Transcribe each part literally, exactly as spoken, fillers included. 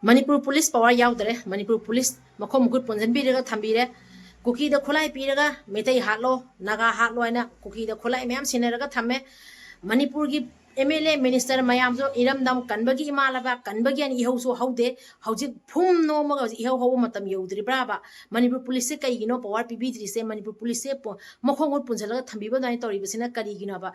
Manipur police power ꯌꯥꯎꯗ꯭ꯔꯦ꯫ Manipur police ꯃꯈꯣꯡ ꯃꯈꯨꯠ ꯄꯨꯟꯁꯤꯟꯕꯤꯔꯒ ꯊꯝꯕꯤꯔꯦ꯫ ꯀꯨꯀꯤꯗ ꯈꯨꯠꯂꯥꯏ ꯄꯤꯔꯒ ꯃꯩꯇꯩ ꯍꯥꯠꯂꯣ, ꯅꯥꯒꯥ ꯍꯥꯠꯂꯣ ꯍꯥꯏꯅ ꯀꯨꯀꯤꯗ ꯈꯨꯠꯂꯥꯏ ꯃꯌꯥꯝ ꯁꯤꯟꯅꯔꯒ ꯊꯝꯃꯦ꯫ ꯃꯅꯤꯄꯨꯔꯒꯤ ꯑꯦꯝ ꯑꯦꯜ ꯑꯦ ꯃꯤꯅꯤꯁꯇꯔ ꯃꯌꯥꯝꯁꯨ ꯏꯔꯝꯗꯝ ꯀꯟꯕꯒꯤ, ꯏꯃꯥ ꯂꯩꯕꯥꯛ ꯀꯟꯕꯒꯤ ꯍꯥꯏꯅ ꯏꯍꯧꯁꯨ ꯍꯧꯗꯦ꯫ ꯍꯧꯖꯤꯛ ꯐꯨꯝ ꯅꯣꯝꯃꯒ ꯍꯧꯖꯤꯛ ꯏꯍꯧ ꯍꯧꯕ ꯃꯇꯝ ꯌꯧꯗ꯭ꯔꯤꯕ꯭ꯔꯥꯕ? ꯃꯅꯤꯄꯨꯔ ꯄꯨꯂꯤꯁꯁꯦ ꯀꯩꯒꯤꯅꯣ ꯄꯋꯥꯔ ꯄꯤꯕꯤꯗ꯭ꯔꯤꯁꯦ? ꯃꯅꯤꯄꯨꯔ ꯄꯨꯂꯤꯁꯁꯦ ꯄꯣ-, ꯃꯈꯣꯡ ꯃꯈꯨꯠ ꯄꯨꯟꯁꯤꯜꯂꯒ ꯊꯝꯕꯤꯕ ꯑꯗꯨꯃꯥꯏꯅ ꯇꯧꯔꯤꯕꯁꯤꯅ ꯀꯔꯤꯒꯤꯅꯣꯕ?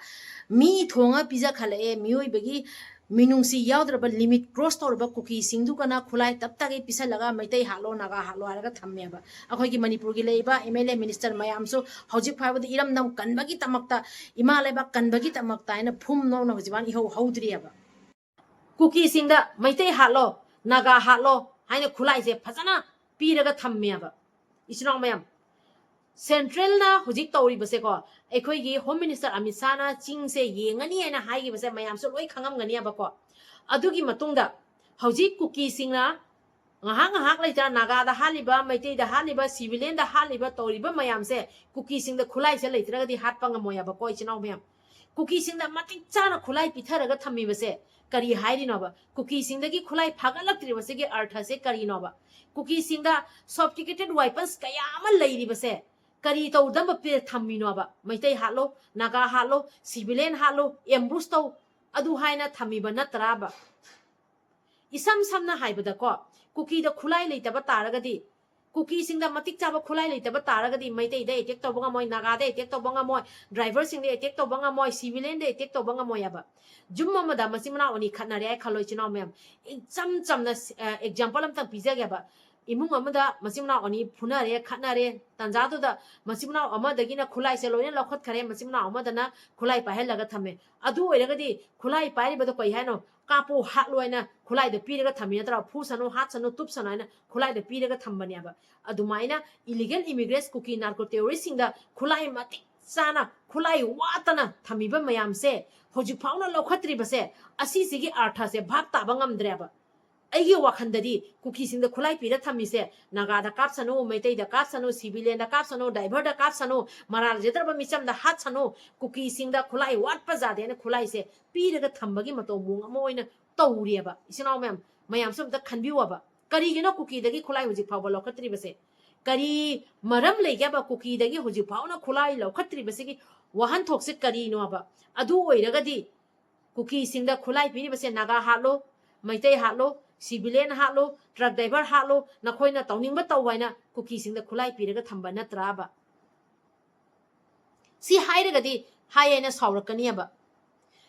ꯃꯤ ꯊꯣꯡꯉ ꯄꯤꯖꯈꯠꯂꯛꯑꯦ, ꯃꯤꯑꯣꯏꯕꯒꯤ ꯃꯤꯅꯨꯡꯁꯤ ꯌꯥꯎꯗ꯭ꯔꯕ, ꯂꯤꯃꯤꯠ ꯀ꯭ꯔꯣꯁ ꯇꯧꯔꯕ ꯀꯨꯀꯤꯁꯤꯡꯗꯨꯒꯅ ꯈꯨꯠꯂꯥꯏ ꯇꯞ ꯇꯥꯒꯩ ꯄꯤꯁꯜꯂꯒ ꯃꯩꯇꯩ ꯍꯥꯠꯂꯣ, ꯅꯥꯒꯥ ꯍꯥꯠꯂꯣ ꯍꯥꯏꯔꯒ ꯊꯝꯃꯦꯕ꯫ ꯑꯩꯈꯣꯏꯒꯤ ꯃꯅꯤꯄꯨꯔꯒꯤ ꯂꯩꯔꯤꯕ ꯑꯦꯝ ꯑꯦꯜ ꯑꯦ ꯃꯤꯅꯤꯁꯇꯔ ꯃꯌꯥꯝꯁꯨ ꯍꯧꯖꯤꯛ ꯐꯥꯎꯕꯗ ꯏꯔꯝꯗꯝ ꯀꯟꯕꯒꯤꯗꯃꯛꯇ, ꯏꯃꯥ ꯂꯩꯕꯥꯛ ꯀꯟꯕꯒꯤꯗꯃꯛꯇ ꯍꯥꯏꯅ ꯐꯨꯝ ꯅꯣꯝꯅ ꯍꯧꯖꯤꯛ ꯐꯥꯎ ꯏꯍꯧ ꯍꯧꯗ꯭ꯔꯤꯑꯕ꯫ ꯀꯨꯀꯤꯁꯤꯡꯗ ꯃꯩꯇꯩ ꯍꯥꯠꯂꯣ, ꯅꯥꯒꯥ ꯍꯥꯠꯂꯣ ꯍꯥꯏꯅ ꯈꯨꯠꯂꯥꯏꯁꯦ ꯐꯖꯅ ꯄꯤꯔꯒ ꯊꯝꯃꯦꯕ꯫ ꯏꯆꯤꯟ ꯏꯅꯥꯎ ꯃꯌꯥꯝ, ꯁꯦꯟꯇ꯭ꯔꯦꯜꯅ ꯍꯧꯖꯤꯛ ꯇꯧꯔꯤꯕꯁꯦꯀꯣ, ꯑꯩꯈꯣꯏꯒꯤ ꯍꯣꯝ ꯃꯤꯅꯤꯁꯇꯔ ꯑꯃꯤꯠ ꯁꯥꯍꯅ ꯆꯤꯡꯁꯦ ꯌꯦꯡꯉꯅꯤ ꯍꯥꯏꯅ ꯍꯥꯏꯈꯤꯕꯁꯦ ꯃꯌꯥꯝꯁꯨ ꯂꯣꯏ ꯈꯪꯉꯝꯒꯅꯤꯕꯀꯣ꯫ ꯑꯗꯨꯒꯤ ꯃꯇꯨꯡꯗ ꯍꯧꯖꯤꯛ ꯀꯨꯀꯤꯁꯤꯡꯅ ꯉꯥꯏꯍꯥꯛ ꯉꯥꯏꯍꯥꯛ ꯂꯩꯇꯅ ꯅꯥꯒꯥꯗ ꯍꯥꯠꯂꯤꯕ, ꯃꯩꯇꯩꯗ ꯍꯥꯠꯂꯤꯕ, ꯁꯤꯚꯤꯂꯤꯌꯟꯗ ꯍꯥꯠꯂꯤꯕ ꯇꯧꯔꯤꯕ ꯃꯌꯥꯝꯁꯦ ꯀꯨꯀꯤꯁꯤꯡꯗ ꯈꯨꯠꯂꯥꯏꯁꯦ ꯂꯩꯇ꯭ꯔꯒꯗꯤ ꯍꯥꯠꯄ ꯉꯝꯃꯣꯏ ꯍꯥꯏꯕꯀꯣ, ꯏꯆꯤꯟ ꯏꯅꯥꯎ ꯃꯌꯥꯝ꯫ ꯀꯨꯀꯤꯁꯤꯡꯗ ꯃꯇꯤꯛ ꯆꯥꯅ ꯈꯨꯠꯂꯥꯏ ꯄꯤꯊꯔꯒ ꯊꯝꯃꯤꯕꯁꯦ ꯀꯔꯤ ꯍꯥꯏꯔꯤꯅꯣꯕ? ꯀꯨꯀꯤꯁꯤꯡꯗꯒꯤ ꯈꯨꯠꯂꯥꯏ ꯐꯥꯒꯠꯂꯛꯇ꯭ꯔꯤꯕꯁꯤꯒꯤ ꯑꯔꯊꯁꯦ ꯀꯔꯤꯅꯣꯕ? ꯀꯨꯀꯤꯁꯤꯡꯗ sophisticated weapons ꯀꯌꯥ ꯑꯃ ꯂꯩꯔꯤꯕꯁꯦ ꯀꯔꯤ ꯇꯧꯗꯅꯕ ꯄꯤ-, ꯊꯝꯃꯤꯅꯣꯕ? ꯃꯩꯇꯩ ꯍꯥꯠꯂꯣ, ꯅꯥꯒꯥ ꯍꯥꯠꯂꯣ, ꯁꯤꯚꯤꯂꯤꯌꯟ ꯍꯥꯠꯂꯣ, ꯑꯦꯝꯕꯨꯁ ꯇꯧ, ꯑꯗꯨ ꯍꯥꯏꯅ ꯊꯝꯃꯤꯕ ꯅꯠꯇ꯭ꯔꯥꯕ? ꯏꯁꯝ ꯁꯝꯅ ꯍꯥꯏꯕꯗꯀꯣ, ꯀꯨꯀꯤꯗ ꯈꯨꯠꯂꯥꯏ ꯂꯩꯇꯕ ꯇꯥꯔꯒꯗꯤ, ꯀꯨꯀꯤꯁꯤꯡꯗ ꯃꯇꯤꯛ ꯆꯥꯕ ꯈꯨꯠꯂꯥꯏ ꯂꯩꯇꯕ ꯇꯥꯔꯒꯗꯤ ꯃꯩꯇꯩꯗ ꯑꯦꯇꯦꯛ ꯇꯧꯕ ꯉꯝꯃꯣꯏ, ꯅꯥꯒꯥꯗ ꯑꯦꯇꯦꯛ ꯇꯧꯕ ꯉꯝꯃꯣꯏ, ꯗ꯭ꯔꯥꯏꯚꯔꯁꯤꯡꯗ ꯑꯦꯇꯦꯛ ꯇꯧꯕ ꯉꯝꯃꯣꯏ, ꯁꯤꯚꯤꯂꯤꯌꯟꯗ ꯑꯦꯇꯦꯛ ꯇꯧꯕ ꯉꯝꯃꯣꯏ ꯍꯥꯏꯕ꯫ ꯌꯨꯝ ꯑꯃꯗ ꯃꯆꯤꯟ ꯃꯅꯥꯎ ꯑꯅꯤ ꯈꯠꯅꯔꯦ ꯍꯥꯏ ꯈꯜꯂꯣ, ꯏꯆꯤꯟ ꯏꯅꯥꯎ ꯃꯌꯥꯝ꯫ ꯏꯆꯝ ꯆꯝꯅ, ꯑ, ꯑꯦꯛꯖꯥꯝꯄꯜ ꯑꯝꯇꯪ ꯄꯤꯖꯒꯦꯕ꯫ ꯏꯃꯨꯡ ꯑꯃꯗ ꯃꯆꯤꯟ ꯃꯅꯥꯎ ꯑꯅꯤ ꯐꯨꯅꯔꯦ, ꯈꯠꯅꯔꯦ, ꯇꯥꯟꯖꯥꯗꯨꯗ ꯃꯆꯤꯟ ꯃꯅꯥꯎ ꯑꯃꯗꯒꯤꯅ ꯈꯨꯠꯂꯥꯏꯁꯦ ꯂꯣꯏꯅ ꯂꯧꯈꯠꯈꯔꯦ, ꯃꯆꯤꯟ ꯃꯅꯥꯎ ꯑꯃꯗꯅ ꯈꯨꯠꯂꯥꯏ ꯄꯥꯏꯍꯜꯂꯒ ꯊꯝꯃꯦ꯫ ꯑꯗꯨ ꯑꯣꯏꯔꯒꯗꯤ ꯈꯨꯠꯂꯥꯏ ꯄꯥꯏꯔꯤꯕꯗꯣ ꯀꯩ ꯍꯥꯏꯅꯣ? ꯀꯥꯞꯄꯨ, ꯍꯥꯠꯂꯨ ꯍꯥꯏꯅ ꯈꯨꯠꯂꯥꯏꯗ ꯄꯤꯔꯒ ꯊꯝꯃꯤ ꯅꯠꯇ꯭ꯔꯥ? ꯐꯨꯁꯅꯨ, ꯍꯥꯠꯁꯅꯨ, ꯇꯨꯞꯁꯅꯨ ꯍꯥꯏꯅ ꯈꯨꯠꯂꯥꯏꯗ ꯄꯤꯔꯒ ꯊꯝꯕꯅꯦꯕ꯫ ꯑꯗꯨꯃꯥꯏꯅ illegal immigrants, ꯀꯨꯀꯤ narco terroristꯁꯤꯡꯗ ꯈꯨꯠꯂꯥꯏ ꯃꯇꯤꯛ ꯆꯥꯅ, ꯈꯨꯠꯂꯥꯏ ꯋꯥꯠꯇꯅ ꯊꯝꯃꯤꯕ ꯃꯌꯥꯝꯁꯦ ꯍꯧꯖꯤꯛ ꯐꯥꯎꯅ ꯂꯧꯈꯠꯇ꯭ꯔꯤꯕꯁꯦ, ꯑꯁꯤꯁꯤꯒꯤ ꯑꯔꯊꯁꯦ ꯚꯥꯞ ꯇꯥꯕ ꯉꯝꯗ꯭ꯔꯦꯕ꯫ ꯑꯩꯒꯤ ꯋꯥꯈꯜꯗꯗꯤ ꯀꯨꯀꯤꯁꯤꯡꯗ ꯈꯨꯠꯂꯥꯏ ꯄꯤꯔ ꯊꯝꯃꯤꯁꯦ, ꯅꯥꯒꯥꯗ ꯀꯥꯞꯁꯅꯨ, ꯃꯩꯇꯩꯗ ꯀꯥꯞꯁꯅꯨ, ꯁꯤꯚꯤꯂꯤꯌꯟꯗ ꯀꯥꯞꯁꯅꯨ, ꯗ꯭ꯔꯥꯏꯚꯔꯗ ꯀꯥꯞꯁꯅꯨ, ꯃꯔꯥꯜ ꯂꯩꯖꯗ꯭ꯔꯕ ꯃꯤꯆꯝꯗ ꯍꯥꯠꯁꯅꯨ, ꯀꯨꯀꯤꯁꯤꯡꯗ ꯈꯨꯠꯂꯥꯏ ꯋꯥꯠꯄ ꯌꯥꯗꯦꯅ ꯈꯨꯠꯂꯥꯏꯁꯦ ꯄꯤꯔꯒ ꯊꯝꯕꯒꯤ ꯃꯇꯧ ꯃꯑꯣꯡ ꯑꯃ ꯑꯣꯏꯅ ꯇꯧꯔꯦꯕ꯫ ꯏꯆꯤꯟ ꯏꯅꯥꯎ ꯃꯌꯥꯝ, ꯃꯌꯥꯝꯁꯨ ꯑꯝꯇ ꯈꯟꯕꯤꯌꯣꯕ꯫ ꯀꯔꯤꯒꯤꯅꯣ ꯀꯨꯀꯤꯗꯒꯤ ꯈꯨꯠꯂꯥꯏ ꯍꯧꯖꯤꯛ ꯐꯥꯎꯕ ꯂꯧꯈꯠꯇ꯭ꯔꯤꯕꯁꯦ? ꯀꯔꯤ ꯃꯔꯝ ꯂꯩꯒꯦꯕ ꯀꯨꯀꯤꯗꯒꯤ ꯍꯧꯖꯤꯛ ꯐꯥꯎꯅ ꯈꯨꯠꯂꯥꯏ ꯂꯧꯈꯠꯇ꯭ꯔꯤꯕꯁꯤꯒꯤ ꯋꯥꯍꯟꯊꯣꯛꯁꯦ ꯀꯔꯤꯅꯣꯕ? ꯑꯗꯨ ꯑꯣꯏꯔꯒꯗꯤ ꯀꯨꯀꯤꯁꯤꯡꯗ ꯈꯨꯠꯂꯥꯏ ꯄꯤꯔꯤꯕꯁꯦ Naga ꯍꯥꯠꯂꯣ, Meitei ꯍꯥꯠꯂꯣ, civilian ꯍꯥꯠꯂꯣ, truck driver ꯍꯥꯠꯂꯣ, ꯅꯈꯣꯏꯅ ꯇꯧꯅꯤꯡꯕ ꯇꯧ ꯍꯥꯏꯅ ꯀꯨꯀꯤꯁꯤꯡꯗ ꯈꯨꯠꯂꯥꯏ ꯄꯤꯔꯒ ꯊꯝꯕ ꯅꯠꯇ꯭ꯔꯥꯕ? ꯁꯤ ꯍꯥꯏꯔꯒꯗꯤ ꯍꯥꯏ ꯍꯥꯏꯅ ꯁꯥꯎꯔꯛꯀꯅꯤꯕ꯫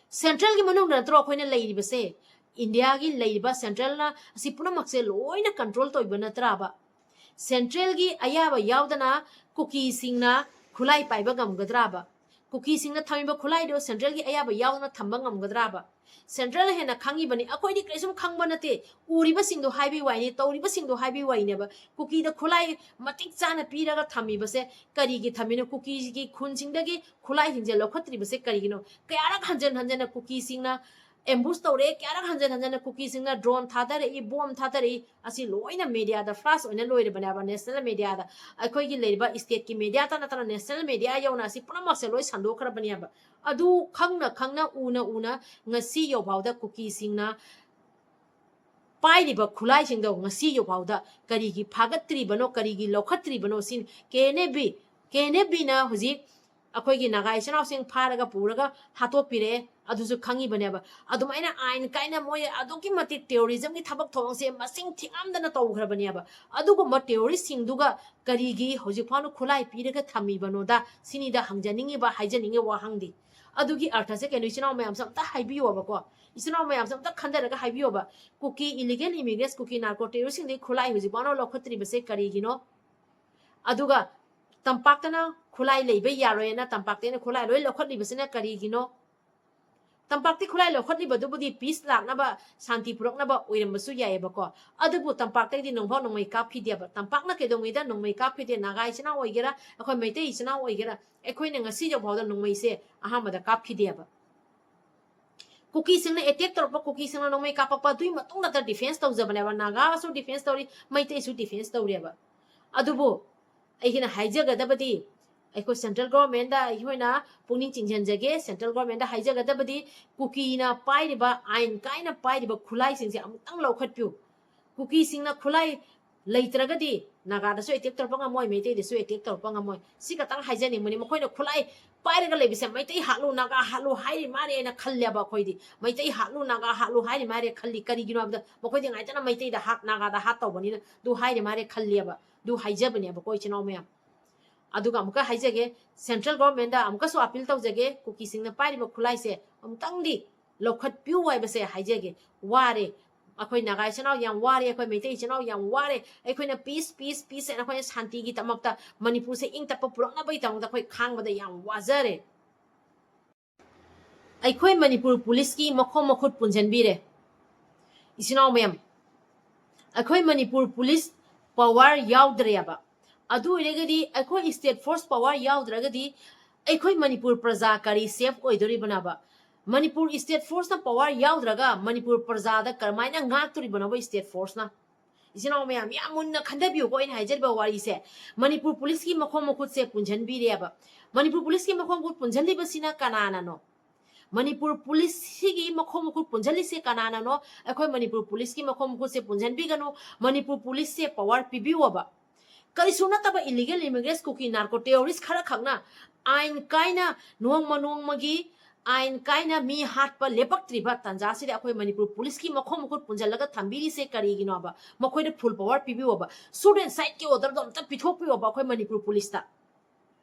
Central ꯒꯤ ꯃꯅꯨꯡꯗ ꯅꯠꯇ꯭ꯔꯣ ꯑꯩꯈꯣꯏꯅ ꯂꯩꯔꯤꯕꯁꯦ? India ꯒꯤ ꯂꯩꯔꯤꯕ central ꯅ ꯑꯁꯤ ꯄꯨꯝꯅꯃꯛꯁꯦ ꯂꯣꯏꯅ control ꯇꯧꯔꯤꯕ ꯅꯠꯇ꯭ꯔꯥꯕ? Central ꯒꯤ ꯑꯌꯥꯕ ꯌꯥꯎꯗꯅ ꯀꯨꯀꯤꯁꯤꯡꯅ ꯈꯨꯠꯂꯥꯏ ꯄꯥꯏꯕ ꯉꯝꯒꯗ꯭ꯔꯥꯕ? ꯀꯨꯀꯤꯁꯤꯡꯅ ꯊꯝꯃꯤꯕ ꯈꯨꯠꯂꯥꯏꯗꯣ central ꯒꯤ ꯑꯌꯥꯕ ꯌꯥꯎꯗꯅ ꯊꯝꯕ ꯉꯝꯒꯗ꯭ꯔꯥꯕ? Central ꯅ ꯍꯦꯟꯅ ꯈꯪꯉꯤꯕꯅꯤ, ꯑꯩꯈꯣꯏꯗꯤ ꯀꯔꯤꯁꯨꯝ ꯈꯪꯕ ꯅꯠꯇꯦ꯫ ꯎꯔꯤꯕꯁꯤꯡꯗꯣ ꯍꯥꯏꯕꯒꯤ ꯋꯥꯔꯤꯅꯤ, ꯇꯧꯔꯤꯕꯁꯤꯡꯗꯣ ꯍꯥꯏꯕꯒꯤ ꯋꯥꯔꯤꯅꯦꯕ꯫ ꯀꯨꯀꯤꯗ ꯈꯨꯠꯂꯥꯏ ꯃꯇꯤꯛ ꯆꯥꯅ ꯄꯤꯔꯒ ꯊꯝꯃꯤꯕꯁꯦ ꯀꯔꯤꯒꯤ ꯊꯝꯃꯤꯅꯣ? ꯀꯨꯀꯤꯒꯤ ꯈꯨꯟꯁꯤꯡꯗꯒꯤ ꯈꯨꯠꯂꯥꯏꯁꯤꯡꯁꯦ ꯂꯧꯈꯠꯇ꯭ꯔꯤꯕꯁꯦ ꯀꯔꯤꯒꯤꯅꯣ? ꯀꯌꯥꯔꯛ ꯍꯟꯖꯤꯟ ꯍꯟꯖꯤꯟꯅ ꯀꯨꯀꯤꯁꯤꯡꯅ ambush ꯇꯧꯔꯦ, ꯀꯌꯥꯔꯛ ꯍꯟꯖꯤꯟ ꯍꯟꯖꯤꯟꯅ ꯀꯨꯀꯤꯁꯤꯡꯅ drone ꯊꯥꯗꯔꯛꯏ, bomb ꯊꯥꯗꯔꯛꯏ, ꯑꯁꯤ ꯂꯣꯏꯅ media ꯗ flash ꯑꯣꯏꯅ ꯂꯣꯏꯔꯕꯅꯦꯕ, national media ꯗ꯫ ꯑꯩꯈꯣꯏꯒꯤ ꯂꯩꯔꯤꯕ state ꯀꯤ media ꯇ ꯅꯠꯇꯅ national media ꯌꯧꯅ ꯑꯁꯤ ꯄꯨꯝꯅꯃꯛꯁꯦ ꯂꯣꯏ ꯁꯟꯗꯣꯛꯈ꯭ꯔꯕꯅꯦꯕ꯫ ꯑꯗꯨ ꯈꯪꯅ ꯈꯪꯅ, ꯎꯅ ꯎꯅ ꯉꯁꯤ ꯌꯧꯐꯥꯎꯗ ꯀꯨꯀꯤꯁꯤꯡꯅ ꯄꯥꯏꯔꯤꯕ ꯈꯨꯠꯂꯥꯏꯁꯤꯡꯗꯣ ꯉꯁꯤ ꯌꯧꯐꯥꯎꯗ ꯀꯔꯤꯒꯤ ꯐꯥꯒꯠꯇ꯭ꯔꯤꯕꯅꯣ, ꯀꯔꯤꯒꯤ ꯂꯧꯈꯠꯇ꯭ꯔꯤꯕꯅꯣ? C K N F B, K N F ꯕꯤꯅ ꯍꯧꯖꯤꯛ ꯑꯩꯈꯣꯏꯒꯤ ꯅꯥꯒꯥ ꯏꯆꯤꯟ ꯏꯅꯥꯎꯁꯤꯡ ꯐꯥꯔꯒ ꯄꯨꯔꯒ ꯍꯥꯠꯇꯣꯛꯄꯤꯔꯛꯑꯦ, ꯑꯗꯨꯁꯨ ꯈꯪꯉꯤꯕꯅꯦꯕ꯫ ꯑꯗꯨꯃꯥꯏꯅ ꯑꯥꯏꯟ ꯀꯥꯏꯅ ꯃꯣꯏ ꯑꯗꯨꯛꯀꯤ ꯃꯇꯤꯛ terrorism ꯒꯤ ꯊꯕꯛ ꯊꯧꯔꯝꯁꯦ ꯃꯁꯤꯡ ꯊꯤꯉꯝꯗꯅ ꯇꯧꯈ꯭ꯔꯕꯅꯦꯕ꯫ ꯑꯗꯨꯒꯨꯝꯕ terrorist ꯁꯤꯡꯗꯨꯒ ꯀꯔꯤꯒꯤ ꯍꯧꯖꯤꯛ ꯐꯥꯎꯅ ꯈꯨꯠꯂꯥꯏ ꯄꯤꯔꯒ ꯊꯝꯃꯤꯕꯅꯣꯗ, ꯁꯤꯅꯤꯗ ꯍꯪꯖꯅꯤꯡꯉꯤꯕ, ꯍꯥꯏꯖꯅꯤꯡꯉꯤꯕ ꯋꯥꯍꯪꯗꯤ꯫ ꯑꯗꯨꯒꯤ ꯑꯔꯊꯁꯦ ꯀꯩꯅꯣ, ꯏꯆꯤꯟ ꯏꯅꯥꯎ ꯃꯌꯥꯝꯁꯦ ꯑꯝꯇ ꯍꯥꯏꯕꯤꯌꯣꯕꯀꯣ꯫ ꯏꯆꯤꯟ ꯏꯅꯥꯎ ꯃꯌꯥꯝꯁꯦ ꯑꯝꯇ ꯈꯟꯊꯔꯒ ꯍꯥꯏꯕꯤꯌꯣꯕ꯫ ꯀꯨꯀꯤ illegal immigrants, ꯀꯨꯀꯤ narco terrorist ꯁꯤꯡꯗꯒꯤ ꯈꯨꯠꯂꯥꯏ ꯍꯧꯖꯤꯛ ꯐꯥꯎꯅ ꯂꯧꯈꯠꯇ꯭ꯔꯤꯕꯁꯦ ꯀꯔꯤꯒꯤꯅꯣ? ꯑꯗꯨꯒ ꯇꯝꯄꯥꯛꯇꯅ ꯈꯨꯠꯂꯥꯏ ꯂꯩꯕ ꯌꯥꯔꯣꯏꯅ ꯇꯝꯄꯥꯛꯇꯩꯅ ꯈꯨꯠꯂꯥꯏ ꯂꯣꯏ ꯂꯧꯈꯠꯂꯤꯕꯁꯤꯅ ꯀꯔꯤꯒꯤꯅꯣ? ꯇꯝꯄꯥꯛꯇꯤ ꯈꯨꯠꯂꯥꯏ ꯂꯧꯈꯠꯂꯤꯕꯗꯨꯕꯨꯗꯤ peace ꯂꯥꯛꯅꯕ, ꯁꯥꯟꯇꯤ ꯄꯨꯔꯛꯅꯕ ꯑꯣꯏꯔꯝꯕꯁꯨ ꯌꯥꯏꯑꯕꯀꯣ꯫ ꯑꯗꯨꯕꯨ ꯇꯝꯄꯥꯛꯇꯩꯗꯤ ꯅꯣꯡꯐꯥꯎ ꯅꯣꯡꯃꯩ ꯀꯥꯞꯈꯤꯗꯦꯕ꯫ ꯇꯝꯄꯥꯛꯅ ꯀꯩꯗꯧꯉꯩꯗ ꯅꯣꯡꯃꯩ ꯀꯥꯞꯈꯤꯗꯦ? ꯅꯥꯒꯥ ꯏꯆꯤꯟ ꯏꯅꯥꯎ ꯑꯣꯏꯒꯦꯔꯥ, ꯑꯩꯈꯣꯏ ꯃꯩꯇꯩ ꯏꯆꯤꯟ ꯏꯅꯥꯎ ꯑꯣꯏꯒꯦꯔꯥ, ꯑꯩꯈꯣꯏꯅ ꯉꯁꯤ ꯌꯧꯐꯥꯎꯗ ꯅꯣꯡꯃꯩꯁꯦ ꯑꯍꯥꯟꯕꯗ ꯀꯥꯞꯈꯤꯗꯦꯕ꯫ ꯀꯨꯀꯤꯁꯤꯡꯅ attack ꯇꯧꯔꯛꯄ, ꯀꯨꯀꯤꯁꯤꯡꯅ ꯅꯣꯡꯃꯩ ꯀꯥꯞꯄꯛꯄ, ꯑꯗꯨꯒꯤ ꯃꯇꯨꯡꯗ defense ꯇꯧꯖꯕꯅꯦꯕ꯫ ꯅꯥꯒꯥꯁꯨ defense ꯇꯧꯔꯤ, ꯃꯩꯇꯩꯁꯨ defense ꯇꯧꯔꯦꯕ꯫ ꯑꯗꯨꯕꯨ ꯑꯩꯒꯤꯅ ꯍꯥꯏꯖꯒꯗꯕꯗꯤ, ꯑꯩꯈꯣꯏ central governmentꯗ ꯑꯩꯈꯣꯏꯅ ꯄꯨꯛꯅꯤꯡ ꯆꯤꯡꯁꯤꯟꯖꯒꯦ꯫ Central governmentꯗ ꯍꯥꯏꯖꯒꯗꯕꯗꯤ, ꯀꯨꯀꯤꯅ ꯄꯥꯏꯔꯤꯕ, ꯑꯥꯏꯟ ꯀꯥꯏꯅ ꯄꯥꯏꯔꯤꯕ ꯈꯨꯠꯂꯥꯏꯁꯤꯡꯁꯦ ꯑꯃꯨꯛꯇꯪ ꯂꯧꯈꯠꯄꯤꯌꯨ꯫ ꯀꯨꯀꯤꯁꯤꯡꯅ ꯈꯨꯠꯂꯥꯏ ꯂꯩꯇ꯭ꯔꯒꯗꯤ ꯅꯥꯒꯥꯗꯁꯨ attack ꯇꯧꯔꯛꯄ ꯉꯝꯃꯣꯏ, ꯃꯩꯇꯩꯗꯁꯨ attack ꯇꯧꯔꯛꯄ ꯉꯝꯃꯣꯏ꯫ ꯁꯤ ꯈꯛꯇꯪ ꯍꯥꯏꯖꯅꯤꯡꯕꯅꯤ꯫ ꯃꯈꯣꯏꯅ ꯈꯨꯠꯂꯥꯏ ꯄꯥꯏꯔꯒ ꯂꯩꯕꯁꯦ ꯃꯩꯇꯩ ꯍꯥꯠꯂꯨ, ꯅꯥꯒꯥ ꯍꯥꯠꯂꯨ ꯍꯥꯏꯔꯤ ꯃꯥꯅꯦꯅ ꯈꯜꯂꯦꯕ ꯑꯩꯈꯣꯏꯗꯤ꯫ ꯃꯩꯇꯩ ꯍꯥꯠꯂꯨ, ꯅꯥꯒꯥ ꯍꯥꯠꯂꯨ ꯍꯥꯏꯔꯤ ꯃꯥꯅꯦ ꯈꯜꯂꯤ꯫ ꯀꯔꯤꯒꯤꯅꯣ ꯍꯥꯏꯕꯗ ꯃꯈꯣꯏꯗꯤ ꯉꯥꯏꯇꯅ ꯃꯩꯇꯩꯗ ꯍꯥꯠ, ꯅꯥꯒꯥꯗ ꯍꯥꯠ ꯇꯧꯕꯅꯤꯅ ꯑꯗꯨ ꯍꯥꯏꯔꯤ ꯃꯥꯅꯦ ꯈꯜꯂꯦꯕ꯫ ꯑꯗꯨ ꯍꯥꯏꯖꯕꯅꯦꯕꯀꯣ, ꯏꯆꯤꯟ ꯏꯅꯥꯎ ꯃꯌꯥꯝ꯫ ꯑꯗꯨꯒ ꯑꯃꯨꯛꯀ ꯍꯥꯏꯖꯒꯦ, central governmentꯗ ꯑꯃꯨꯛꯀꯁꯨ appeal ꯇꯧꯖꯒꯦ, ꯀꯨꯀꯤꯁꯤꯡꯅ ꯄꯥꯏꯔꯤꯕ ꯈꯨꯠꯂꯥꯏꯁꯦ ꯑꯃꯨꯛꯇꯪꯗꯤ ꯂꯧꯈꯠꯄꯤꯌꯨ ꯍꯥꯏꯕꯁꯦ ꯍꯥꯏꯖꯒꯦ꯫ ꯋꯥꯔꯦ, ꯑꯩꯈꯣꯏ ꯅꯥꯒꯥ ꯏꯆꯤꯟ ꯏꯅꯥꯎ ꯌꯥꯝ ꯋꯥꯔꯦ, ꯑꯩꯈꯣꯏ ꯃꯩꯇꯩ ꯏꯆꯤꯟ ꯏꯅꯥꯎ ꯌꯥꯝ ꯋꯥꯔꯦ, ꯑꯩꯈꯣꯏꯅ peace, peace, peace ꯍꯥꯏꯅ ꯑꯩꯈꯣꯏꯅ ꯁꯥꯟꯇꯤꯒꯤꯗꯃꯛꯇ, ꯃꯅꯤꯄꯨꯔꯁꯦ ꯏꯪ ꯇꯞꯄ ꯄꯨꯔꯛꯅꯕꯒꯤꯗꯃꯛꯇ ꯑꯩꯈꯣꯏ ꯈꯥꯡꯕꯗ ꯌꯥꯝ ꯋꯥꯖꯔꯦ꯫ ꯑꯩꯈꯣꯏ ꯃꯅꯤꯄꯨꯔ ꯄꯨꯂꯤꯁꯀꯤ ꯃꯈꯣꯡ ꯃꯈꯨꯠ ꯄꯨꯟꯁꯤꯟꯕꯤꯔꯦ꯫ ꯏꯆꯤꯟ ꯏꯅꯥꯎ ꯃꯌꯥꯝ, ꯑꯩꯈꯣꯏ ꯃꯅꯤꯄꯨꯔ ꯄꯨꯂꯤꯁ power ꯌꯥꯎꯗ꯭ꯔꯦꯕ꯫ ꯑꯗꯨ ꯑꯣꯏꯔꯒꯗꯤ ꯑꯩꯈꯣꯏ state force power ꯌꯥꯎꯗ꯭ꯔꯒꯗꯤ ꯑꯩꯈꯣꯏ ꯃꯅꯤꯄꯨꯔ ꯄ꯭ꯔꯖꯥ ꯀꯔꯤ safe ꯑꯣꯏꯗꯣꯔꯤꯕꯅꯣꯕ? Manipur state forceꯅ power ꯌꯥꯎꯗ꯭ꯔꯒ Manipur ꯄ꯭ꯔꯖꯥꯗ ꯀꯔꯝꯍꯥꯏꯅ ꯉꯥꯛꯇꯣꯔꯤꯕꯅꯣꯕ state forceꯅ? ꯏꯆꯤꯟ ꯏꯅꯥꯎ ꯃꯌꯥꯝ, ꯌꯥꯝ ꯃꯨꯟꯅ ꯈꯟꯊꯕꯤꯌꯨꯀꯣ ꯑꯩꯅ ꯍꯥꯏꯖꯔꯤꯕ ꯋꯥꯔꯤꯁꯦ꯫ ꯃꯅꯤꯄꯨꯔ ꯄꯨꯂꯤꯁꯀꯤ ꯃꯈꯣꯡ ꯃꯈꯨꯠꯁꯦ ꯄꯨꯟꯁꯤꯟꯕꯤꯔꯦꯕ꯫ ꯃꯅꯤꯄꯨꯔ ꯄꯨꯂꯤꯁꯀꯤ ꯃꯈꯣꯡ ꯃꯈꯨꯠ ꯄꯨꯟꯁꯤꯜꯂꯤꯕꯁꯤꯅ ꯀꯅꯥꯅꯅꯣ? ꯃꯅꯤꯄꯨꯔ ꯄꯨꯂꯤꯁꯁꯤꯒꯤ ꯃꯈꯣꯡ ꯃꯈꯨꯠ ꯄꯨꯟꯁꯤꯜꯂꯤꯁꯦ ꯀꯅꯥꯅꯅꯣ? ꯑꯩꯈꯣꯏ ꯃꯅꯤꯄꯨꯔ ꯄꯨꯂꯤꯁꯀꯤ ꯃꯈꯣꯡ ꯃꯈꯨꯠꯁꯦ ꯄꯨꯟꯁꯤꯟꯕꯤꯒꯅꯨ꯫ ꯃꯅꯤꯄꯨꯔ ꯄꯨꯂꯤꯁꯁꯦ power ꯄꯤꯕꯤꯌꯣꯕ꯫ ꯀꯔꯤꯁꯨ ꯅꯠꯇꯕ illegal immigrants, ꯀꯨꯀꯤ narco terrorist ꯈꯔꯈꯛꯅ ꯑꯥꯏꯟ ꯀꯥꯏꯅ ꯅꯣꯡꯃ ꯅꯣꯡꯃꯒꯤ ꯑꯥꯏꯟ ꯀꯥꯏꯅ ꯃꯤ ꯍꯥꯠꯄ ꯂꯦꯞꯄꯛꯇ꯭ꯔꯤꯕ ꯇꯥꯟꯖꯥꯁꯤꯗ ꯑꯩꯈꯣꯏ ꯃꯅꯤꯄꯨꯔ ꯄꯨꯂꯤꯁꯀꯤ ꯃꯈꯣꯡ ꯃꯈꯨꯠ ꯄꯨꯟꯁꯤꯜꯂꯒ ꯊꯝꯕꯤꯔꯤꯁꯦ ꯀꯔꯤꯒꯤꯅꯣꯕ? ꯃꯈꯣꯏꯗ full power ꯄꯤꯕꯤꯌꯣꯕ꯫ Shoot and siteꯀꯤ orderꯗꯣ ꯑꯝꯇ ꯄꯤꯊꯣꯛꯄꯤꯌꯣꯕ ꯑꯩꯈꯣꯏ ꯃꯅꯤꯄꯨꯔ ꯄꯨꯂꯤꯁꯇ꯫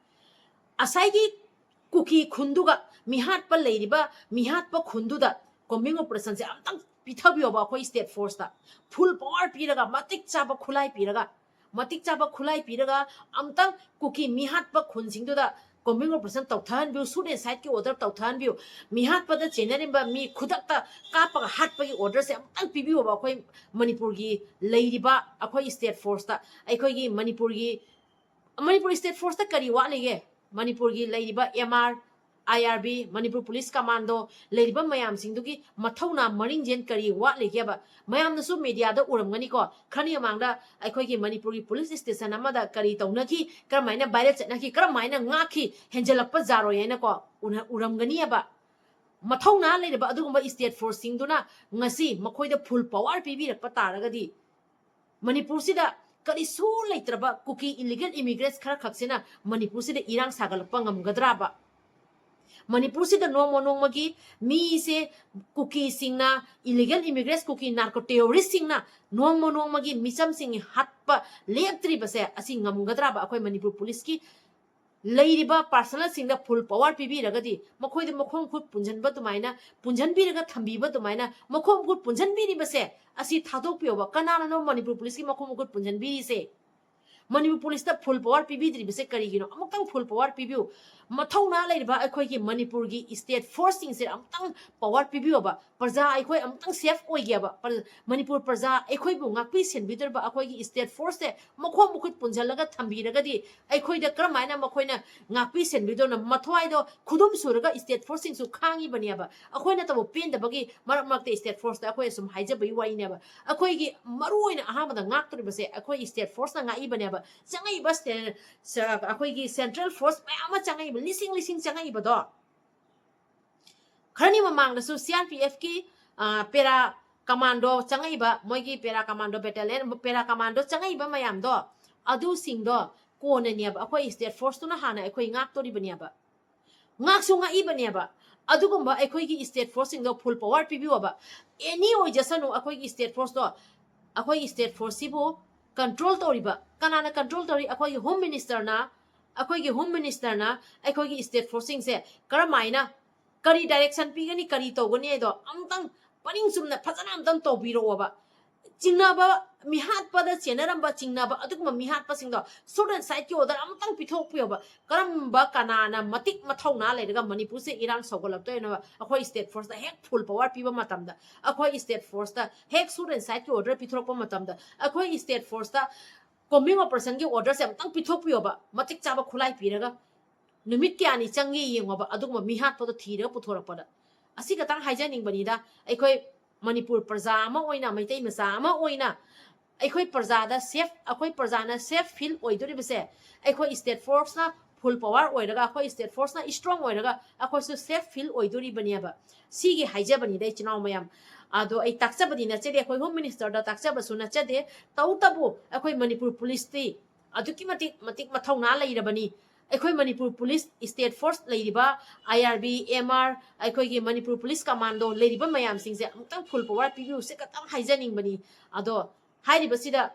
ꯉꯁꯥꯏꯒꯤ ꯀꯨꯀꯤ ꯈꯨꯟꯗꯨꯒ, ꯃꯤꯍꯥꯠꯄ ꯂꯩꯔꯤꯕ ꯃꯤꯍꯥꯠꯄ ꯈꯨꯟꯗꯨꯗ combing operationꯁꯦ ꯑꯝꯇꯪ ꯄꯤꯊꯕꯤꯌꯣꯕ ꯑꯩꯈꯣꯏ state forceꯇ꯫ Full power ꯄꯤꯔꯒ, ꯃꯇꯤꯛ ꯆꯥꯕ ꯈꯨꯠꯂꯥꯏ ꯄꯤꯔꯒ, ꯃꯇꯤꯛ ꯆꯥꯕ ꯈꯨꯠꯂꯥꯏ ꯄꯤꯔꯒ ꯑꯝꯇꯪ ꯀꯨꯀꯤ ꯃꯤꯍꯥꯠꯄ ꯈꯨꯟꯁꯤꯡꯗꯨꯗ combing operation ꯇꯧꯊꯍꯟꯕꯤꯌꯨ, shoot and siteꯀꯤ order ꯇꯧꯊꯍꯟꯕꯤꯌꯨ꯫ ꯃꯤꯍꯥꯠꯄꯗ ꯆꯦꯟꯅꯔꯤꯕ ꯃꯤ ꯈꯨꯗꯛꯇ ꯀꯥꯞꯄꯒ ꯍꯥꯠꯄꯒꯤ orderꯁꯦ ꯑꯃꯨꯛꯇꯪ ꯄꯤꯕꯤꯌꯣꯕ ꯑꯩꯈꯣꯏ ꯃꯅꯤꯄꯨꯔꯒꯤ ꯂꯩꯔꯤꯕ ꯑꯩꯈꯣꯏ state forceꯇ꯫ ꯑꯩꯈꯣꯏꯒꯤ ꯃꯅꯤꯄꯨꯔꯒꯤ, ꯃꯅꯤꯄꯨꯔ state forceꯇ ꯀꯔꯤ ꯋꯥꯠꯂꯤꯒꯦ? ꯃꯅꯤꯄꯨꯔꯒꯤ ꯂꯩꯔꯤꯕ M R, I R B, Manipur police commando, ꯂꯩꯔꯤꯕ ꯃꯌꯥꯝꯁꯤꯡꯗꯨꯒꯤ ꯃꯊꯧꯅꯥ ꯃꯔꯤꯡꯖꯦꯜ ꯀꯔꯤ ꯋꯥꯠꯂꯤꯒꯦꯕ? ꯃꯌꯥꯝꯅꯁꯨ ꯃꯦꯗꯤꯌꯥꯗ ꯎꯔꯝꯒꯅꯤꯀꯣ, ꯈꯔꯅꯤ ꯃꯃꯥꯡꯗ ꯑꯩꯈꯣꯏꯒꯤ ꯃꯅꯤꯄꯨꯔꯒꯤ ꯄꯨꯂꯤꯁ ꯁ꯭ꯇꯦꯁꯟ ꯑꯃꯗ ꯀꯔꯤ ꯇꯧꯅꯈꯤ, ꯀꯔꯝꯍꯥꯏꯅ ꯚꯥꯏꯔꯦꯜ ꯆꯠꯅꯈꯤ, ꯀꯔꯝꯍꯥꯏꯅ ꯉꯥꯛꯈꯤ, ꯍꯦꯟꯖꯜꯂꯛꯄ ꯌꯥꯔꯣꯏ ꯍꯥꯏꯅꯀꯣ, ꯎꯅ-, ꯎꯔꯝꯒꯅꯤꯕ꯫ ꯃꯊꯧꯅꯥ ꯂꯩꯔꯕ ꯑꯗꯨꯒꯨꯝꯕ ꯁ꯭ꯇꯦꯠ ꯐꯣꯔꯁꯁꯤꯡꯗꯨꯅ ꯉꯁꯤ ꯃꯈꯣꯏꯗ ꯐꯨꯜ ꯄꯋꯥꯔ ꯄꯤꯕꯤꯔꯛꯄ ꯇꯥꯔꯒꯗꯤ, ꯃꯅꯤꯄꯨꯔꯁꯤꯗ ꯀꯔꯤꯁꯨ ꯂꯩꯇ꯭ꯔꯕ ꯀꯨꯀꯤ ꯏꯂꯤꯒꯦꯜ ꯏꯃꯤꯒ꯭ꯔꯦꯟꯠꯁ ꯈꯔ ꯈꯛꯁꯤꯅ ꯃꯅꯤꯄꯨꯔꯁꯤꯗ ꯏꯔꯥꯡ ꯁꯥꯒꯠꯂꯛꯄ ꯉꯝꯒꯗ꯭ꯔꯥꯕ? ꯃꯅꯤꯄꯨꯔꯁꯤꯗ ꯅꯣꯡꯃ ꯅꯣꯡꯃꯒꯤ ꯃꯤꯁꯦ ꯀꯨꯀꯤꯁꯤꯡꯅ, ꯏꯂꯤꯒꯦꯜ ꯏꯃꯤꯒ꯭ꯔꯦꯟꯠꯁ, ꯀꯨꯀꯤ ꯅꯥꯔꯀꯣ ꯇꯦꯔꯣꯔꯤꯁꯁꯤꯡꯅ ꯅꯣꯡꯃ ꯅꯣꯡꯃꯒꯤ ꯃꯤꯆꯝꯁꯤꯡ ꯍꯥꯠꯄ ꯂꯦꯞꯇ꯭ꯔꯤꯕꯁꯦ, ꯑꯁꯤ ꯉꯝꯒꯗ꯭ꯔꯥꯕ? ꯑꯩꯈꯣꯏ ꯃꯅꯤꯄꯨꯔ ꯄꯨꯂꯤꯁꯀꯤ ꯂꯩꯔꯤꯕ ꯄꯥꯔꯁꯅꯦꯜꯁꯤꯡꯗ ꯐꯨꯜ ꯄꯋꯥꯔ ꯄꯤꯕꯤꯔꯒꯗꯤ, ꯃꯈꯣꯏꯗ ꯃꯈꯣꯡ ꯃꯈꯨꯠ ꯄꯨꯟꯁꯤꯟꯕ ꯑꯗꯨꯃꯥꯏꯅ, ꯄꯨꯟꯁꯤꯟꯕꯤꯔꯒ ꯊꯝꯕꯤꯕ ꯑꯗꯨꯃꯥꯏꯅ, ꯃꯈꯣꯡ ꯃꯈꯨꯠ ꯄꯨꯟꯁꯤꯟꯕꯤꯔꯤꯕꯁꯦ ꯑꯁꯤ ꯊꯥꯗꯣꯛꯄꯤꯌꯣꯕ꯫ ꯀꯅꯥꯅꯅꯣ ꯃꯅꯤꯄꯨꯔ ꯄꯨꯂꯤꯁꯀꯤ ꯃꯈꯣꯡ ꯃꯈꯨꯠ ꯄꯨꯟꯁꯤꯟꯕꯤꯔꯤꯁꯦ? ꯃꯅꯤꯄꯨꯔ ꯄꯨꯂꯤꯁꯇ ꯐꯨꯜ ꯄꯋꯥꯔ ꯄꯤꯕꯤꯗ꯭ꯔꯤꯕꯁꯦ ꯀꯔꯤꯒꯤꯅꯣ? ꯑꯃꯨꯛꯇꯪ ꯐꯨꯜ ꯄꯋꯥꯔ ꯄꯤꯕꯤꯌꯨ꯫ ꯃꯊꯧꯅꯥ ꯂꯩꯔꯤꯕ ꯑꯩꯈꯣꯏꯒꯤ ꯃꯅꯤꯄꯨꯔꯒꯤ ꯁ꯭ꯇꯦꯠ ꯐꯣꯔꯁꯁꯤꯡꯁꯦ ꯑꯃꯨꯛꯇꯪ ꯄꯋꯥꯔ ꯄꯤꯕꯤꯌꯣꯕ꯫ ꯄ꯭ꯔꯖꯥ ꯑꯩꯈꯣꯏ ꯑꯃꯨꯛꯇꯪ ꯁꯦꯐ ꯑꯣꯏꯒꯦꯕ꯫ ꯄ꯭ꯔ-, ꯃꯅꯤꯄꯨꯔ ꯄ꯭ꯔꯖꯥ ꯑꯩꯈꯣꯏꯕꯨ ꯉꯥꯛꯄꯤ ꯁꯦꯟꯕꯤꯗꯧꯔꯤꯕ ꯑꯩꯈꯣꯏꯒꯤ ꯁ꯭ꯇꯦꯠ ꯐꯣꯔꯁꯁꯦ ꯃꯈꯣꯡ ꯃꯈꯨꯠ ꯄꯨꯟꯁꯤꯜꯂꯒ ꯊꯝꯕꯤꯔꯒꯗꯤ ꯑꯩꯈꯣꯏꯗ ꯀꯔꯝꯍꯥꯏꯅ ꯃꯈꯣꯏꯅ ꯉꯥꯛꯄꯤ ꯁꯦꯟꯕꯤꯗꯣꯏꯅꯣ? ꯃꯊ꯭ꯋꯥꯏꯗꯣ ꯈꯨꯗꯨꯝ ꯁꯨꯔꯒ ꯁ꯭ꯇꯦꯠ ꯐꯣꯔꯁꯁꯤꯡꯁꯨ ꯈꯥꯡꯉꯤꯕꯅꯦꯕ꯫ ꯑꯩꯈꯣꯏꯅ ꯇꯧꯕ ꯄꯦꯟꯗꯕꯒꯤ ꯃꯔꯛ ꯃꯔꯛꯇ ꯁ꯭ꯇꯦꯠ ꯐꯣꯔꯁꯇ ꯑꯩꯈꯣꯏ ꯑꯁꯨꯝ ꯍꯥꯏꯖꯕꯒꯤ ꯋꯥꯔꯤꯅꯦꯕ꯫ ꯑꯩꯈꯣꯏꯒꯤ ꯃꯔꯨꯑꯣꯏꯅ ꯑꯍꯥꯟꯕꯗ ꯉꯥꯛꯇꯣꯔꯤꯕꯁꯦ ꯑꯩꯈꯣꯏ ꯁ꯭ꯇꯦꯠ ꯐꯣꯔꯁꯅ ꯉꯥꯛꯏꯕꯅꯦꯕ꯫ ꯆꯪꯉꯛꯏꯕ ꯁ꯭ꯇꯦ-, ꯁ-, ꯑꯩꯈꯣꯏꯒꯤ ꯁꯦꯟꯇ꯭ꯔꯦꯜ ꯐꯣꯔꯁ ꯃꯌꯥꯝ ꯑꯃ ꯆꯪꯉꯛꯏꯕ, ꯂꯤꯁꯤꯡ ꯂꯤꯁꯤꯡ ꯆꯪꯉꯛꯏꯕꯗꯣ꯫ ꯈꯔꯅꯤ ꯃꯃꯥꯡꯗꯁꯨ ꯁꯤ ꯑꯥꯔ ꯄꯤ ꯑꯦꯐꯀꯤ, ꯑ, ꯄꯦꯔꯥ ꯀꯃꯥꯟꯗꯣ ꯆꯪꯉꯛꯏꯕ, ꯃꯣꯏꯒꯤ ꯄꯦꯔꯥ ꯀꯃꯥꯟꯗꯣ ꯕꯦꯇꯥꯂꯤꯌꯟ, ꯄꯦꯔꯥ ꯀꯃꯥꯟꯗꯣ ꯆꯪꯉꯛꯏꯕ ꯃꯌꯥꯝꯗꯣ, ꯑꯗꯨꯁꯤꯡꯗꯣ ꯀꯣꯟꯅꯅꯦꯕ꯫ ꯑꯩꯈꯣꯏ ꯁ꯭ꯇꯦꯠ ꯐꯣꯔꯁꯇꯨꯅ ꯍꯥꯟꯅ ꯑꯩꯈꯣꯏ ꯉꯥꯛꯇꯣꯔꯤꯕꯅꯦꯕ꯫ ꯉꯥꯛꯁꯨ ꯉꯥꯛꯏꯕꯅꯦꯕ꯫ ꯑꯗꯨꯒꯨꯝꯕ ꯑꯩꯈꯣꯏꯒꯤ ꯁ꯭ꯇꯦꯠ ꯐꯣꯔꯁꯁꯤꯡꯗꯣ ꯐꯨꯜ ꯄꯋꯥꯔ ꯄꯤꯕꯤꯌꯣꯕ꯫ ꯑꯦꯅꯤ ꯑꯣꯏꯖꯁꯅꯨ, ꯑꯩꯈꯣꯏꯒꯤ ꯁ꯭ꯇꯦꯠ ꯐꯣꯔꯁꯇꯣ, ꯑꯩꯈꯣꯏꯒꯤ ꯁ꯭ꯇꯦꯠ ꯐꯣꯔꯁꯁꯤꯕꯨ ꯀꯟꯇ꯭ꯔꯣꯜ ꯇꯧꯔꯤꯕ ꯀꯅꯥꯅ ꯀꯟꯇ꯭ꯔꯣꯜ ꯇꯧꯔꯤ? ꯑꯩꯈꯣꯏꯒꯤ ꯍꯣꯝ ꯃꯤꯅꯤꯁꯇꯔꯅ, ꯑꯩꯈꯣꯏꯒꯤ ꯍꯣꯝ ꯃꯤꯅꯤꯁꯇꯔꯅ ꯑꯩꯈꯣꯏꯒꯤ ꯁ꯭ꯇꯦꯠ ꯐꯣꯔꯁꯁꯤꯡꯁꯦ ꯀꯔꯝꯍꯥꯏꯅ, ꯀꯔꯤ ꯗꯥꯏꯔꯦꯛꯁꯟ ꯄꯤꯒꯅꯤ, ꯀꯔꯤ ꯇꯧꯒꯅꯤ ꯍꯥꯏꯗꯣ ꯑꯃꯨꯛꯇꯪ ꯄꯅꯤꯡ ꯆꯨꯝꯅ ꯐꯖꯅ ꯑꯃꯨꯛꯇꯪ ꯇꯧꯕꯤꯔꯛꯑꯣꯕ꯫ ꯆꯤꯡꯅꯕ, ꯃꯤꯍꯥꯠꯄꯗ ꯆꯦꯟꯅꯔꯝꯕ ꯆꯤꯡꯅꯕ, ꯑꯗꯨꯒꯨꯝꯕ ꯃꯤꯍꯥꯠꯄꯁꯤꯡꯗꯣ ꯁꯨꯠ ꯑꯦꯟ ꯁꯥꯏꯠꯀꯤ ꯑꯣꯔꯗꯔ ꯑꯃꯨꯛꯇꯪ ꯄꯤꯊꯣꯛꯄꯤꯌꯣꯕ꯫ ꯀꯔꯝꯕ ꯀꯅꯥꯅ ꯃꯇꯤꯛ ꯃꯊꯧꯅꯥ ꯂꯩꯔꯒ ꯃꯅꯤꯄꯨꯔꯁꯦ ꯏꯔꯥꯡ ꯁꯧꯒꯠꯂꯛꯇꯣꯏꯅꯣꯕ? ꯑꯩꯈꯣꯏ ꯁ꯭ꯇꯦꯠ ꯐꯣꯔꯁꯇ ꯍꯦꯛ ꯐꯨꯜ ꯄꯋꯥꯔ ꯄꯤꯕ ꯃꯇꯝꯗ, ꯑꯩꯈꯣꯏ ꯁ꯭ꯇꯦꯠ ꯐꯣꯔꯁꯇ ꯍꯦꯛ ꯁꯨꯠ ꯑꯦꯟ ꯁꯥꯏꯠꯀꯤ ꯑꯣꯔꯗꯔ ꯄꯤꯊꯣꯔꯛꯄ ꯃꯇꯝꯗ, ꯑꯩꯈꯣꯏ ꯁ꯭ꯇꯦꯠ ꯐꯣꯔꯁꯇ ꯀꯣꯝꯕꯤꯡ ꯑꯣꯄꯔꯦꯁꯟꯒꯤ ꯑꯣꯔꯗꯔꯁꯦ ꯑꯃꯨꯛꯇꯪ ꯄꯤꯊꯣꯛꯄꯤꯌꯣꯕ, ꯃꯇꯤꯛ ꯆꯥꯕ ꯈꯨꯠꯂꯥꯏ ꯄꯤꯔꯒ꯫ ꯅꯨꯃꯤꯠ ꯀꯌꯥꯅꯤ ꯆꯪꯒꯦ ꯌꯦꯡꯉꯣꯕ, ꯑꯗꯨꯒꯨꯝꯕ ꯃꯤꯍꯥꯠꯄꯗꯣ ꯊꯤꯔꯒ ꯄꯨꯊꯣꯔꯛꯄꯗ꯫ ꯑꯁꯤ ꯈꯛꯇꯪ ꯍꯥꯏꯖꯅꯤꯡꯕꯅꯤꯗ, ꯑꯩꯈꯣꯏ ꯃꯅꯤꯄꯨꯔ ꯄ꯭ꯔꯖꯥ ꯑꯃ ꯑꯣꯏꯅ, ꯃꯩꯇꯩ ꯃꯆꯥ ꯑꯃ ꯑꯣꯏꯅ, ꯑꯩꯈꯣꯏ ꯄ꯭ꯔꯖꯥꯗ ꯁꯦꯐ, ꯑꯩꯈꯣꯏ ꯄ꯭ꯔꯖꯥꯅ ꯁꯦꯐ ꯐꯤꯜ ꯑꯣꯏꯗꯣꯔꯤꯕꯁꯦ ꯑꯩꯈꯣꯏ ꯁ꯭ꯇꯦꯠ ꯐꯣꯔꯁꯅ ꯐꯨꯜ ꯄꯋꯥꯔ ꯑꯣꯏꯔꯒ, ꯑꯩꯈꯣꯏ ꯁ꯭ꯇꯦꯠ ꯐꯣꯔꯁꯅ ꯁ꯭ꯇ꯭ꯔꯣꯡ ꯑꯣꯏꯔꯒ ꯑꯩꯈꯣꯏꯁꯨ ꯁꯦꯐ ꯐꯤꯜ ꯑꯣꯏꯗꯣꯔꯤꯕꯅꯦꯕ꯫ ꯁꯤꯒꯤ ꯍꯥꯏꯖꯕꯅꯤꯗ, ꯏꯆꯤꯟ ꯏꯅꯥꯎ ꯃꯌꯥꯝ꯫ ꯑꯗꯣ ꯑꯩ ꯇꯥꯛꯆꯕꯗꯤ ꯅꯠꯆꯗꯦ, ꯑꯩꯈꯣꯏ ꯍꯣꯝ ꯃꯤꯅꯤꯁꯇꯔꯗ ꯇꯥꯛꯆꯕꯁꯨ ꯅꯠꯆꯗꯦ꯫ ꯇꯧꯕꯇꯕꯨ ꯑꯩꯈꯣꯏ ꯃꯅꯤꯄꯨꯔ ꯄꯨꯂꯤꯁꯇꯤ ꯑꯗꯨꯛꯀꯤ ꯃꯇꯤꯛ, ꯃꯇꯤꯛ ꯃꯊꯧꯅꯥ ꯂꯩꯔꯕꯅꯤ꯫ ꯑꯩꯈꯣꯏ ꯃꯅꯤꯄꯨꯔ ꯄꯨꯂꯤꯁ, ꯁ꯭ꯇꯦꯠ ꯐꯣꯔꯁ ꯂꯩꯔꯤꯕ, ꯑꯥꯏ ꯑꯥꯔ ꯕꯤ, ꯑꯦꯝ ꯑꯥꯔ, ꯑꯩꯈꯣꯏꯒꯤ ꯃꯅꯤꯄꯨꯔ ꯄꯨꯂꯤꯁ ꯀꯃꯥꯟꯗꯣ ꯂꯩꯔꯤꯕ ꯃꯌꯥꯝꯁꯤꯡꯁꯦ ꯑꯃꯨꯛꯇꯪ ꯐꯨꯜ ꯄꯋꯥꯔ ꯄꯤꯕꯤꯌꯨꯁꯦ ꯈꯛꯇꯪ ꯍꯥꯏꯖꯅꯤꯡꯕꯅꯤ꯫ ꯑꯗꯣ ꯍꯥꯏꯔꯤꯕꯁꯤꯗ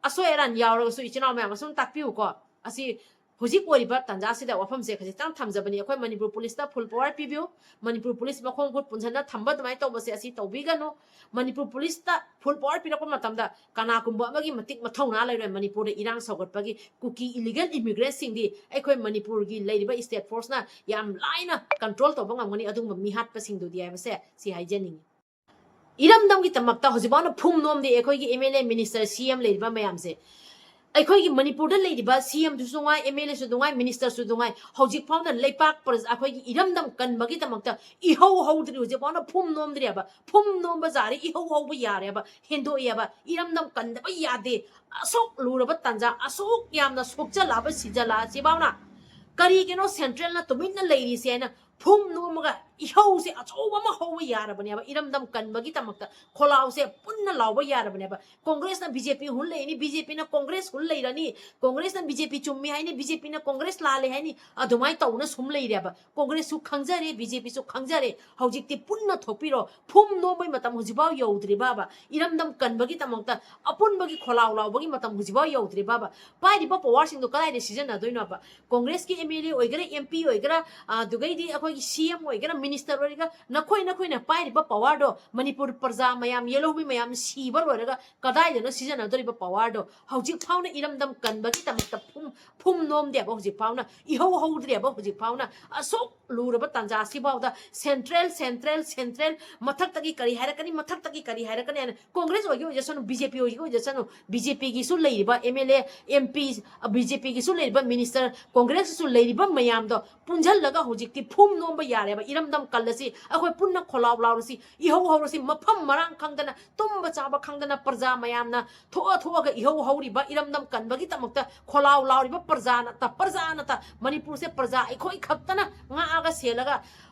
ꯑꯁꯣꯏ ꯑꯔꯥꯟ ꯌꯥꯎꯔꯒꯁꯨ ꯏꯆꯤꯟ ꯏꯅꯥꯎ ꯃꯌꯥꯝ ꯑꯁꯨꯝ ꯇꯥꯛꯄꯤꯌꯨꯀꯣ꯫ ꯑꯁꯤ ꯍꯧꯖꯤꯛ ꯑꯣꯏꯔꯤꯕ ꯇꯥꯟꯖꯥꯁꯤꯗ ꯋꯥꯐꯝꯁꯦ ꯈꯖꯤꯛꯇꯪ ꯊꯝꯖꯕꯅꯤ꯫ ꯑꯩꯈꯣꯏ ꯃꯅꯤꯄꯨꯔ ꯄꯨꯂꯤꯁꯇ ꯐꯨꯜ ꯄꯋꯥꯔ ꯄꯤꯕꯤꯌꯨ, ꯃꯅꯤꯄꯨꯔ ꯄꯨꯂꯤꯁ ꯃꯈꯣꯡ ꯈꯨꯠ ꯄꯨꯟꯁꯤꯟꯅ ꯊꯝꯕ ꯑꯗꯨꯃꯥꯏꯅ ꯇꯧꯕꯁꯦ ꯑꯁꯤ ꯇꯧꯕꯤꯒꯅꯨ꯫ ꯃꯅꯤꯄꯨꯔ ꯄꯨꯂꯤꯁꯇ ꯐꯨꯜ ꯄꯋꯥꯔ ꯄꯤꯔꯛꯄ ꯃꯇꯝꯗ ꯀꯅꯥꯒꯨꯝꯕ ꯑꯃꯒꯤ ꯃꯇꯤꯛ ꯃꯊꯧꯅꯥ ꯂꯩꯔꯣꯏ꯫ ꯃꯅꯤꯄꯨꯔꯗ ꯏꯔꯥꯡ ꯁꯧꯒꯠꯄꯒꯤ ꯀꯨꯀꯤ ꯏꯂꯤꯒꯦꯜ ꯏꯃꯤꯒ꯭ꯔꯦꯟꯁꯤꯡꯗꯤ ꯑꯩꯈꯣꯏ ꯃꯅꯤꯄꯨꯔꯒꯤ ꯂꯩꯔꯤꯕ ꯁ꯭ꯇꯦꯠ ꯐꯣꯔꯁꯅ ꯌꯥꯝ ꯂꯥꯏꯅ ꯀꯟꯇ꯭ꯔꯣꯜ ꯇꯧꯕ ꯉꯝꯒꯅꯤ ꯑꯗꯨꯒꯨꯝꯕ ꯃꯤꯍꯥꯠꯄꯁꯤꯡꯗꯨꯗꯤ ꯍꯥꯏꯕꯁꯦ ꯁꯤ ꯍꯥꯏꯖꯅꯤꯡꯉꯤ꯫ ꯏꯔꯝꯗꯝꯒꯤ ꯗꯃꯛꯇ ꯍꯧꯖꯤꯛꯐꯥꯎꯅ ꯐꯨꯝ ꯅꯣꯝꯗꯦ ꯑꯩꯈꯣꯏꯒꯤ ꯑꯦꯝ ꯑꯦꯜ ꯑꯦ, ꯃꯤꯅꯤꯁꯇꯔ, ꯁꯤ ꯑꯦꯝ ꯂꯩꯔꯤꯕ ꯃꯌꯥꯝꯁꯦ꯫ ꯑꯩꯈꯣꯏꯒꯤ ꯃꯅꯤꯄꯨꯔꯗ ꯂꯩꯔꯤꯕ ꯁꯤ ꯑꯦꯝꯗꯨꯁꯨ ꯉꯥꯏ, ꯑꯦꯝ ꯑꯦꯜ ꯑꯦꯁꯨ ꯉꯥꯏ, ꯃꯤꯅꯤꯁꯇꯔꯁꯨ ꯉꯥꯏ, ꯍꯧꯖꯤꯛꯐꯥꯎꯅ ꯂꯩꯄꯥꯛ ꯄ꯭ꯔꯖꯥ, ꯑꯩꯈꯣꯏꯒꯤ ꯏꯔꯝꯗꯝ ꯀꯟꯕꯒꯤꯗꯃꯛꯇ ꯏꯍꯧ ꯍꯧꯗ꯭ꯔꯤ, ꯍꯧꯖꯤꯛꯐꯥꯎꯅ ꯐꯨꯝ ꯅꯣꯝꯗ꯭ꯔꯤꯑꯕ꯫ ꯐꯨꯝ ꯅꯣꯝꯕ ꯖꯥꯔꯤ ꯏꯍꯧ ꯍꯧꯕ ꯌꯥꯔꯦꯕ, ꯍꯦꯟꯗꯣꯛꯑꯦꯕ꯫ ꯏꯔꯝꯗꯝ ꯀꯟꯗꯕ ꯌꯥꯗꯦ꯫ ꯑꯁꯨꯛ ꯂꯨꯔꯕ ꯇꯥꯟꯖꯥ, ꯑꯁꯨꯛ ꯌꯥꯝꯅ ꯁꯣꯛꯆꯜꯂꯛꯑꯕ, ꯁꯤꯖꯜꯂꯛꯑꯁꯤꯐꯥꯎꯅ ꯀꯔꯤꯒꯤꯅꯣ ꯁꯦꯟꯇ꯭ꯔꯦꯜꯅ ꯇꯨꯃꯤꯟꯅ ꯂꯩꯔꯤꯁꯦ ꯍꯥꯏꯅ ꯐꯨꯝ ꯅꯣꯝꯃꯒ ꯏꯍꯧꯁꯦ ꯑꯆꯧꯕ ꯑꯃ ꯍꯧꯕ ꯌꯥꯔꯕꯅꯦꯕ꯫ ꯏꯔꯝꯗꯝ ꯀꯟꯕꯒꯤꯗꯃꯛꯇ ꯈꯣꯜꯂꯥꯎꯁꯦ ꯄꯨꯟꯅ ꯂꯥꯎꯕ ꯌꯥꯔꯕꯅꯦꯕ꯫ ꯀꯣꯡꯒ꯭ꯔꯦꯁꯅ ꯕꯤ ꯖꯦ ꯄꯤ ꯍꯨꯟ ꯂꯩꯅꯤ, ꯕꯤ ꯖꯦ ꯄꯤꯅ ꯀꯣꯡꯒ꯭ꯔꯦꯁ ꯍꯨꯟ ꯂꯩꯔꯅꯤ, ꯀꯣꯡꯒ꯭ꯔꯦꯁꯅ ꯕꯤ ꯖꯦ ꯄꯤ ꯆꯨꯝꯃꯤ ꯍꯥꯏꯅꯤ, ꯕꯤ ꯖꯦ ꯄꯤꯅ ꯀꯣꯡꯒ꯭ꯔꯦꯁ ꯂꯥꯜꯂꯦ ꯍꯥꯏꯅꯤ, ꯑꯗꯨꯃꯥꯏꯅ ꯇꯧꯅ ꯁꯨꯝ ꯂꯩꯔꯦꯕ꯫ ꯀꯣꯡꯒ꯭ꯔꯦꯁꯁꯨ ꯈꯪꯖꯔꯦ, ꯕꯤ ꯖꯦ ꯄꯤꯁꯨ ꯈꯪꯖꯔꯦ꯫ ꯍꯧꯖꯤꯛꯇꯤ ꯄꯨꯟꯅ ꯊꯣꯛꯄꯤꯔꯣ꯫ ꯐꯨꯝ ꯅꯣꯝꯕꯒꯤ ꯃꯇꯝ ꯍꯧꯖꯤꯛꯐꯥꯎ ꯌꯧꯗ꯭ꯔꯤꯕꯕ? ꯏꯔꯝꯗꯝ ꯀꯟꯕꯒꯤ ꯗꯃꯛꯇ ꯑꯄꯨꯟꯕꯒꯤ ꯈꯣꯜꯂꯥꯎ ꯂꯥꯎꯕꯒꯤ ꯃꯇꯝ ꯍꯧꯖꯤꯛꯐꯥꯎ ꯌꯧꯗ꯭ꯔꯤꯕꯕ? ꯄꯥꯏꯔꯤꯕ ꯄꯋꯥꯔꯁꯤꯡꯗꯣ ꯀꯗꯥꯏꯗ ꯁꯤꯖꯤꯟꯅꯗꯣꯏꯅꯣꯕ? ꯀꯣꯡꯒ꯭ꯔꯦꯁꯀꯤ ꯑꯦꯝ ꯑꯦꯜ ꯑꯦ ꯑꯣꯏꯒꯦꯔꯥ, ꯑꯦꯝ ꯄꯤ ꯑꯣꯏꯒꯦꯔꯥ, ꯑꯗꯨꯒꯩꯗꯤ ꯑꯩꯈꯣꯏꯒꯤ ꯁꯤ ꯑꯦꯝ ꯑꯣꯏꯒꯦꯔꯥ, ꯃꯤꯅꯤꯁꯇꯔ ꯑꯣꯏꯔꯒ ꯅꯈꯣꯏ ꯅꯈꯣꯏꯅ ꯄꯥꯏꯔꯤꯕ ꯄꯋꯥꯔꯗꯣ ꯃꯅꯤꯄꯨꯔ ꯄ꯭ꯔꯖꯥ ꯃꯌꯥꯝ, ꯌꯦꯜꯍꯧꯃꯤ ꯃꯌꯥꯝ ꯁꯤꯕ ꯂꯣꯏꯔꯒ ꯀꯗꯥꯏꯗꯅꯣ ꯁꯤꯖꯤꯟꯅꯗꯣꯔꯤꯕ ꯄꯋꯥꯔꯗꯣ? ꯍꯧꯖꯤꯛ ꯐꯥꯎꯅ ꯏꯔꯝꯗꯝ ꯀꯟꯕꯒꯤꯗꯃꯛꯇ ꯐꯨꯝ ꯐꯨꯝ ꯅꯣꯝꯗꯦꯕ ꯍꯧꯖꯤꯛ ꯐꯥꯎꯅ, ꯏꯍꯧ ꯍꯧꯗ꯭ꯔꯦꯕ ꯍꯧꯖꯤꯛ ꯐꯥꯎꯅ꯫ ꯑꯁꯨꯛ ꯂꯨꯔꯕ ꯇꯥꯟꯖꯥ ꯑꯁꯤꯐꯥꯎꯗ ꯁꯦꯟꯇ꯭ꯔꯦꯜ, ꯁꯦꯟꯇ꯭ꯔꯦꯜ, ꯁꯦꯟꯇ꯭ꯔꯦꯜ, ꯃꯊꯛꯇꯒꯤ ꯀꯔꯤ ꯍꯥꯏꯔꯛꯀꯅꯤ, ꯃꯊꯛꯇꯒꯤ ꯀꯔꯤ ꯍꯥꯏꯔꯛꯀꯅꯤ ꯍꯥꯏꯅ ꯀꯣꯡꯒ꯭ꯔꯦꯁ ꯑꯣꯏꯒꯦ ꯑꯣꯏꯖꯁꯅꯨ, ꯕꯤ ꯖꯦ ꯄꯤ ꯑꯣꯏꯒꯦ ꯑꯣꯏꯖꯁꯅꯨ, ꯕꯤ ꯖꯦ ꯄꯤꯒꯤꯁꯨ ꯂꯩꯔꯤꯕ M L A, M P, B J ꯄꯤꯒꯤꯁꯨ ꯂꯩꯔꯤꯕ ꯃꯤꯅꯤꯁꯇꯔ, ꯀꯣꯡꯒ꯭ꯔꯦꯁꯀꯤꯁꯨ ꯂꯩꯔꯤꯕ ꯃꯌꯥꯝꯗꯣ ꯄꯨꯟꯁꯤꯜꯂꯒ ꯍꯧꯖꯤꯛꯇꯤ ꯐꯨꯝ ꯅꯣꯝꯕ ꯌꯥꯔꯦꯕ꯫ ꯏꯔꯝꯗꯝ ꯀꯜꯂꯁꯤ, ꯑꯩꯈꯣꯏ ꯄꯨꯟꯅ ꯈꯣꯜꯂꯥꯎ ꯂꯥꯎꯔꯁꯤ, ꯏꯍꯧ ꯍꯧꯔꯁꯤ, ꯃꯐꯝ ꯃꯔꯥꯡ ꯈꯪꯗꯅ, ꯇꯨꯝꯕ ꯆꯥꯕ ꯈꯪꯗꯅ ꯄ꯭ꯔꯖꯥ ꯃꯌꯥꯝꯅ ꯊꯣꯛꯑ ꯊꯣꯛꯑꯒ ꯏꯍꯧ ꯍꯧꯔꯤꯕ ꯏꯔꯝꯗꯝ ꯀꯟꯕꯒꯤꯗꯃꯛꯇ ꯈꯣꯜꯂꯥꯎ ꯂꯥꯎꯔꯤꯕ ꯄ꯭ꯔꯖꯥꯅꯇ, ꯄ꯭ꯔꯖꯥꯅꯇ, ꯃꯅꯤꯄꯨꯔꯁꯦ ꯄ꯭ꯔꯖꯥ ꯑꯩꯈꯣꯏ ꯈꯛꯇꯅ ꯉꯥꯛꯑꯒ ꯁꯦꯜꯂꯒ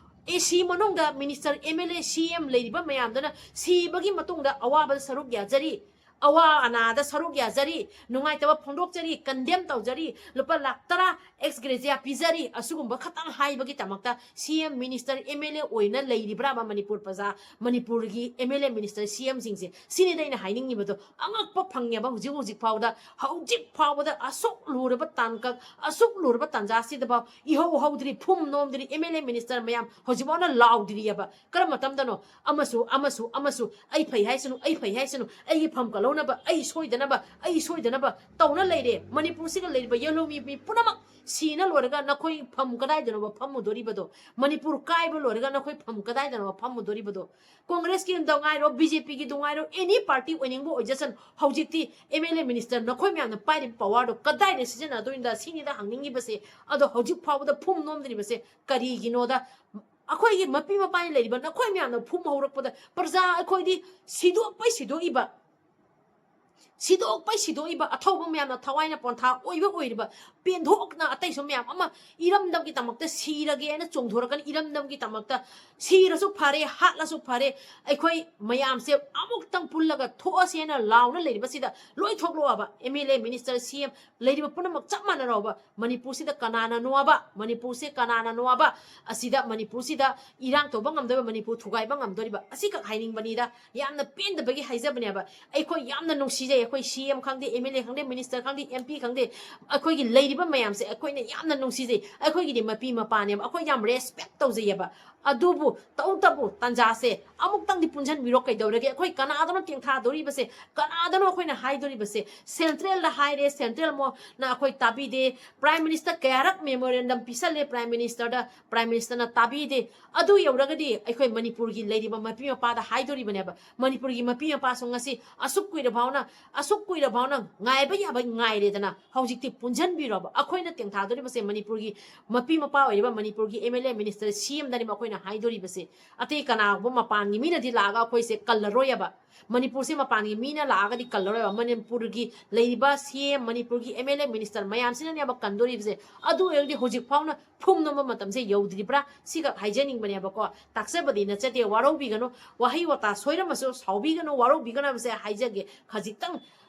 ꯑꯦ ꯁꯤ ꯃꯅꯨꯡꯗ ꯃꯤꯅꯤꯁꯇꯔ, ꯑꯦꯝ ꯑꯦꯜ ꯑꯦ, ꯁꯤ ꯑꯦꯝ ꯂꯩꯔꯤꯕ ꯃꯌꯥꯝꯗꯨꯅ ꯁꯤꯕꯒꯤ ꯃꯇꯨꯡꯗ ꯑꯋꯥꯕꯗ ꯁꯔꯨꯛ ꯌꯥꯖꯔꯤ, ꯑꯋꯥ ꯑꯅꯥꯗ ꯁꯔꯨꯛ ꯌꯥꯖꯔꯤ, ꯅꯨꯡꯉꯥꯏꯇꯕ ꯐꯣꯡꯗꯣꯛꯆꯔꯤ, ꯀꯟꯗꯦꯝ ꯇꯧꯖꯔꯤ, ꯂꯨꯄꯥ ꯂꯥꯈ ꯇꯔꯥ ꯑꯦꯛꯁ ꯒ꯭ꯔꯦꯖꯤꯌꯥ ꯄꯤꯖꯔꯤ, ꯑꯁꯤꯒꯨꯝꯕ ꯈꯇꯪ ꯍꯥꯏꯕꯒꯤꯗꯃꯛꯇ ꯁꯤ ꯑꯦꯝ, ꯃꯤꯅꯤꯁꯇꯔ, ꯑꯦꯝ ꯑꯦꯜ ꯑꯦ ꯑꯣꯏꯅ ꯂꯩꯔꯤꯕ꯭ꯔꯥꯕ ꯃꯅꯤꯄꯨꯔ ꯄ꯭ꯔꯖꯥ, ꯃꯅꯤꯄꯨꯔꯒꯤ ꯑꯦꯝ ꯑꯦꯜ ꯑꯦ, ꯃꯤꯅꯤꯁꯇꯔ, ꯁꯤ ꯑꯦꯝꯁꯤꯡꯁꯦ? ꯁꯤꯅꯤꯗ ꯑꯩꯅ ꯍꯥꯏꯅꯤꯡꯉꯤꯕꯗꯣ꯫ ꯑꯉꯛꯄ ꯐꯪꯉꯦꯕ ꯍꯧꯖꯤꯛ ꯍꯧꯖꯤꯛ ꯐꯥꯎꯕꯗ, ꯍꯧꯖꯤꯛ ꯐꯥꯎꯕꯗ ꯑꯁꯨꯛ ꯂꯨꯔꯕ ꯇꯥꯡꯀꯛ, ꯑꯁꯨꯛ ꯂꯨꯔꯕ ꯇꯥꯟꯖꯥꯁꯤꯗꯐꯥꯎ ꯏꯍꯧ ꯍꯧꯗ꯭ꯔꯤ, ꯐꯨꯝ ꯅꯣꯝꯗ꯭ꯔꯤ, ꯑꯦꯝ ꯑꯦꯜ ꯑꯦ, ꯃꯤꯅꯤꯁꯇꯔ ꯃꯌꯥꯝ ꯍꯧꯖꯤꯛꯐꯥꯎꯅ ꯂꯥꯎꯗ꯭ꯔꯤꯑꯕ꯫ ꯀꯔꯝꯕ ꯃꯇꯝꯗꯅꯣ? ꯑꯃꯁꯨ, ꯑꯃꯁꯨ, ꯑꯃꯁꯨ, "ꯑꯩ ꯐꯩ ꯍꯥꯏꯁꯅꯨ, ꯑꯩ ꯐꯩ ꯍꯥꯏꯁꯅꯨ, ꯑꯩꯒꯤ ꯐꯝ ꯀꯜꯍꯧꯅꯕ, ꯑꯩ ꯁꯣꯏꯗꯅꯕ, ꯑꯩ ꯁꯣꯏꯗꯅꯕ" ꯇꯧꯅ ꯂꯩꯔꯦ꯫ ꯃꯅꯤꯄꯨꯔꯁꯤꯗ ꯂꯩꯔꯤꯕ ꯌꯦꯜꯍꯧꯃꯤ ꯃꯤ ꯄꯨꯝꯅꯃꯛ ꯁꯤꯅ ꯂꯣꯏꯔꯒ ꯅꯈꯣꯏ ꯐꯝ ꯀꯗꯥꯏꯗꯅꯣꯕ ꯐꯝꯃꯨꯗꯣꯔꯤꯕꯗꯣ? ꯃꯅꯤꯄꯨꯔ ꯀꯥꯏꯕ ꯂꯣꯏꯔꯒ ꯅꯈꯣꯏ ꯐꯝ ꯀꯗꯥꯏꯗꯅꯣꯕ ꯐꯝꯃꯨꯗꯣꯔꯤꯕꯗꯣ? ꯀꯣꯡꯒ꯭ꯔꯦꯁꯀꯤꯗ ꯉꯥꯏꯔꯣ, ꯕꯤ ꯖꯦ ꯄꯤꯒꯤꯗ ꯉꯥꯏꯔꯣ, ꯑꯦꯅꯤ ꯄꯥꯔꯇꯤ ꯑꯣꯏꯅꯤꯡꯕ ꯑꯣꯏꯖꯁꯅꯨ, ꯍꯧꯖꯤꯛꯇꯤ ꯑꯦꯝ ꯑꯦꯜ ꯑꯦ, ꯃꯤꯅꯤꯁꯇꯔ, ꯅꯈꯣꯏ ꯃꯌꯥꯝꯅ ꯄꯥꯏꯔꯤꯕ ꯄꯋꯥꯔꯗꯣ ꯀꯗꯥꯏꯗ ꯁꯤꯖꯤꯟꯅꯗꯣꯏꯅꯣꯗ ꯁꯤꯅꯤꯗ ꯍꯪꯅꯤꯡꯉꯤꯕꯁꯦ꯫ ꯑꯗꯣ ꯍꯧꯖꯤꯛ ꯐꯥꯎꯕꯗ ꯐꯨꯝ ꯅꯣꯝꯗ꯭ꯔꯤꯕꯁꯦ ꯀꯔꯤꯒꯤꯅꯣꯗ? ꯑꯩꯈꯣꯏꯒꯤ ꯃꯄꯤ ꯃꯄꯥꯅ ꯂꯩꯔꯤꯕ ꯅꯈꯣꯏ ꯃꯌꯥꯝꯅ ꯐꯨꯝ ꯍꯧꯔꯛꯄꯗ ꯄ꯭ꯔꯖꯥ ꯑꯩꯈꯣꯏꯗꯤ ꯁꯤꯗꯣꯛꯄꯩ ꯁꯤꯗꯣꯛꯏꯕ, ꯁꯤꯗꯣꯛꯄꯩ ꯁꯤꯗꯣꯛꯏꯕ ꯑꯊꯧꯕ ꯃꯌꯥꯝꯅ ꯊꯋꯥꯏꯅ ꯄꯣꯟꯊꯥ ꯑꯣꯏꯕ ꯑꯣꯏꯔꯤꯕ ꯄꯦꯟꯊꯣꯛꯅ ꯑꯇꯩꯁꯨ ꯃꯌꯥꯝ ꯑꯃ ꯏꯔꯝꯗꯝꯒꯤꯗꯃꯛꯇ ꯁꯤꯔꯒꯦꯅ ꯆꯣꯡꯊꯣꯔꯛꯀꯅꯤ꯫ ꯏꯔꯝꯗꯝꯒꯤꯗꯃꯛꯇ ꯁꯤꯔꯁꯨ ꯐꯔꯦ, ꯍꯥꯠꯂꯁꯨ ꯐꯔꯦ, ꯑꯩꯈꯣꯏ ꯃꯌꯥꯝꯁꯦ ꯑꯃꯨꯛꯇꯪ ꯄꯨꯜꯂꯒ ꯊꯣꯛꯑꯁꯦꯅ ꯂꯥꯎꯅ ꯂꯩꯔꯤꯕꯁꯤꯗ ꯂꯣꯏ ꯊꯣꯛꯂꯛꯑꯣꯕ꯫ ꯑꯦꯝ ꯑꯦꯜ ꯑꯦ, ꯃꯤꯅꯤꯁꯇꯔ, ꯁꯤ ꯑꯦꯝ ꯂꯩꯔꯤꯕ ꯄꯨꯝꯅꯃꯛ ꯆꯞ ꯃꯥꯟꯅꯔꯣꯕ꯫ ꯃꯅꯤꯄꯨꯔꯁꯤꯗ ꯀꯅꯥꯅꯅꯣꯕ, ꯃꯅꯤꯄꯨꯔꯁꯦ ꯀꯅꯥꯅꯅꯣꯕ, ꯑꯁꯤꯗ ꯃꯅꯤꯄꯨꯔꯁꯤꯗ ꯏꯔꯥꯡ ꯇꯧꯕ ꯉꯝꯗꯣꯏꯕ, ꯃꯅꯤꯄꯨꯔ ꯊꯨꯒꯥꯏꯕ ꯉꯝꯗꯣꯔꯤꯕ? ꯑꯁꯤꯈꯛ ꯍꯥꯏꯅꯤꯡꯕꯅꯤꯗ꯫ ꯌꯥꯝꯅ ꯄꯦꯟꯗꯕꯒꯤ ꯍꯥꯏꯖꯕꯅꯦꯕ꯫ ꯑꯩꯈꯣꯏ ꯌꯥꯝꯅ ꯅꯨꯡꯁꯤꯖꯩ꯫ ꯑꯩꯈꯣꯏ ꯁꯤ ꯑꯦꯝ ꯈꯪꯗꯦ, ꯑꯦꯝ ꯑꯦꯜ ꯑꯦ ꯈꯪꯗꯦ, ꯃꯤꯅꯤꯁꯇꯔ ꯈꯪꯗꯦ, ꯑꯦꯝ ꯄꯤ ꯈꯪꯗꯦ, ꯑꯩꯈꯣꯏꯒꯤ ꯂꯩꯔꯤꯕ ꯃꯌꯥꯝꯁꯦ ꯑꯩꯈꯣꯏꯅ ꯌꯥꯝꯅ ꯅꯨꯡꯁꯤꯖꯩ꯫ ꯑꯩꯈꯣꯏꯒꯤꯗꯤ ꯃꯄꯤ ꯃꯄꯥꯅꯦꯕ, ꯑꯩꯈꯣꯏ ꯌꯥꯝ ꯔꯦꯁꯄꯦꯛ ꯇꯧꯖꯩꯌꯦꯕ꯫ ꯑꯗꯨꯕꯨ ꯇꯧꯇꯕꯨ ꯇꯥꯟꯖꯥꯁꯦ ꯑꯃꯨꯛꯇꯪꯗꯤ ꯄꯨꯟꯁꯤꯟꯕꯤꯔꯣ꯫ ꯀꯩꯗꯧꯔꯒꯦ? ꯑꯩꯈꯣꯏ ꯀꯅꯥꯗꯅꯣ ꯇꯦꯡꯊꯥꯗꯣꯔꯤꯕꯁꯦ? ꯀꯅꯥꯗꯅꯣ ꯑꯩꯈꯣꯏꯅ ꯍꯥꯏꯗꯣꯔꯤꯕꯁꯦ? ꯁꯦꯟꯇ꯭ꯔꯦꯜꯗ ꯍꯥꯏꯔꯦ, ꯁꯦꯟꯇ꯭ꯔꯦꯜ ꯃꯣꯅ ꯑꯩꯈꯣꯏ ꯇꯥꯕꯤꯗꯦ꯫ ꯄ꯭ꯔꯥꯏꯝ ꯃꯤꯅꯤꯁꯇꯔ ꯀꯌꯥꯔꯛ ꯃꯦꯃꯣꯔꯦꯟꯗꯝ ꯄꯤꯁꯜꯂꯦ ꯄ꯭ꯔꯥꯏꯝ ꯃꯤꯅꯤꯁꯇꯔꯗ, ꯄ꯭ꯔꯥꯏꯝ ꯃꯤꯅꯤꯁꯇꯔꯅ ꯇꯥꯕꯤꯗꯦ꯫ ꯑꯗꯨ ꯌꯧꯔꯒꯗꯤ ꯑꯩꯈꯣꯏ ꯃꯅꯤꯄꯨꯔꯒꯤ ꯂꯩꯔꯤꯕ ꯃꯄꯤ ꯃꯄꯥꯗ ꯍꯥꯏꯗꯣꯔꯤꯕꯅꯦꯕ, ꯃꯅꯤꯄꯨꯔꯒꯤ ꯃꯄꯤ ꯃꯄꯥꯁꯨ ꯉꯁꯤ ꯑꯁꯨꯛ ꯀꯨꯏꯔ ꯐꯥꯎꯅ, ꯑꯁꯨꯛ ꯀꯨꯏꯔ ꯐꯥꯎꯅ ꯉꯥꯏꯕ ꯌꯥꯕ ꯉꯥꯏꯔꯦꯗꯅ, ꯍꯧꯖꯤꯛꯇꯤ ꯄꯨꯟꯁꯤꯟꯕꯤꯔꯣꯕ꯫ ꯑꯩꯈꯣꯏꯅ ꯇꯦꯡꯊꯥꯗꯣꯔꯤꯕꯁꯦ ꯃꯅꯤꯄꯨꯔꯒꯤ ꯃꯄꯤ ꯃꯄꯥ ꯑꯣꯏꯔꯤꯕ ꯃꯅꯤꯄꯨꯔꯒꯤ ꯑꯦꯝ ꯑꯦꯜ ꯑꯦ, ꯃꯤꯅꯤꯁꯇꯔ, ꯁꯤ ꯑꯦꯝꯗꯅꯦꯕ ꯑꯩꯈꯣꯏꯅ ꯍꯥꯏꯗꯣꯔꯤꯕꯁꯦ꯫ ꯑꯇꯩ ꯀꯅꯥꯒꯨꯝꯕ ꯃꯄꯥꯟꯒꯤ ꯃꯤꯅꯗꯤ ꯂꯥꯛꯑꯒ ꯑꯩꯈꯣꯏꯁꯦ ꯀꯜꯂꯔꯣꯏꯕ꯫ ꯃꯅꯤꯄꯨꯔꯁꯦ ꯃꯄꯥꯟꯒꯤ ꯃꯤꯅ ꯂꯥꯛꯑꯒꯗꯤ ꯀꯜꯂꯔꯣꯏꯕ꯫ ꯃꯅꯤꯄꯨꯔꯒꯤ ꯂꯩꯔꯤꯕ ꯁꯤ ꯑꯦꯝ, ꯃꯅꯤꯄꯨꯔꯒꯤ ꯑꯦꯝ ꯑꯦꯜ ꯑꯦ, ꯃꯤꯅꯤꯁꯇꯔ ꯃꯌꯥꯝꯁꯤꯅꯅꯦꯕ ꯀꯟꯗꯣꯔꯤꯕꯁꯦ꯫ ꯑꯗꯨ ꯑꯣꯏꯔꯒꯗꯤ ꯍꯧꯖꯤꯛ ꯐꯥꯎꯅ ꯐꯨꯝꯅꯕ ꯃꯇꯝꯁꯦ ꯌꯧꯗ꯭ꯔꯤꯕ꯭ꯔꯥ? ꯁꯤꯈꯛ ꯍꯥꯏꯖꯅꯤꯡꯕꯅꯦꯕꯀꯣ꯫ ꯇꯥꯛꯆꯕꯗꯤ ꯅꯠꯆꯗꯦ, ꯋꯥꯔꯧꯕꯤꯒꯅꯨ꯫ ꯋꯥꯍꯩ ꯋꯥꯇꯥ ꯁꯣꯏꯔꯝꯃꯁꯨ ꯁꯥꯎꯕꯤꯒꯅꯨ, ꯋꯥꯔꯧꯕꯤꯒꯅꯨ ꯍꯥꯏꯕꯁꯦ ꯍꯥꯏꯖꯒꯦ꯫ ꯈꯖꯤꯛꯇꯪ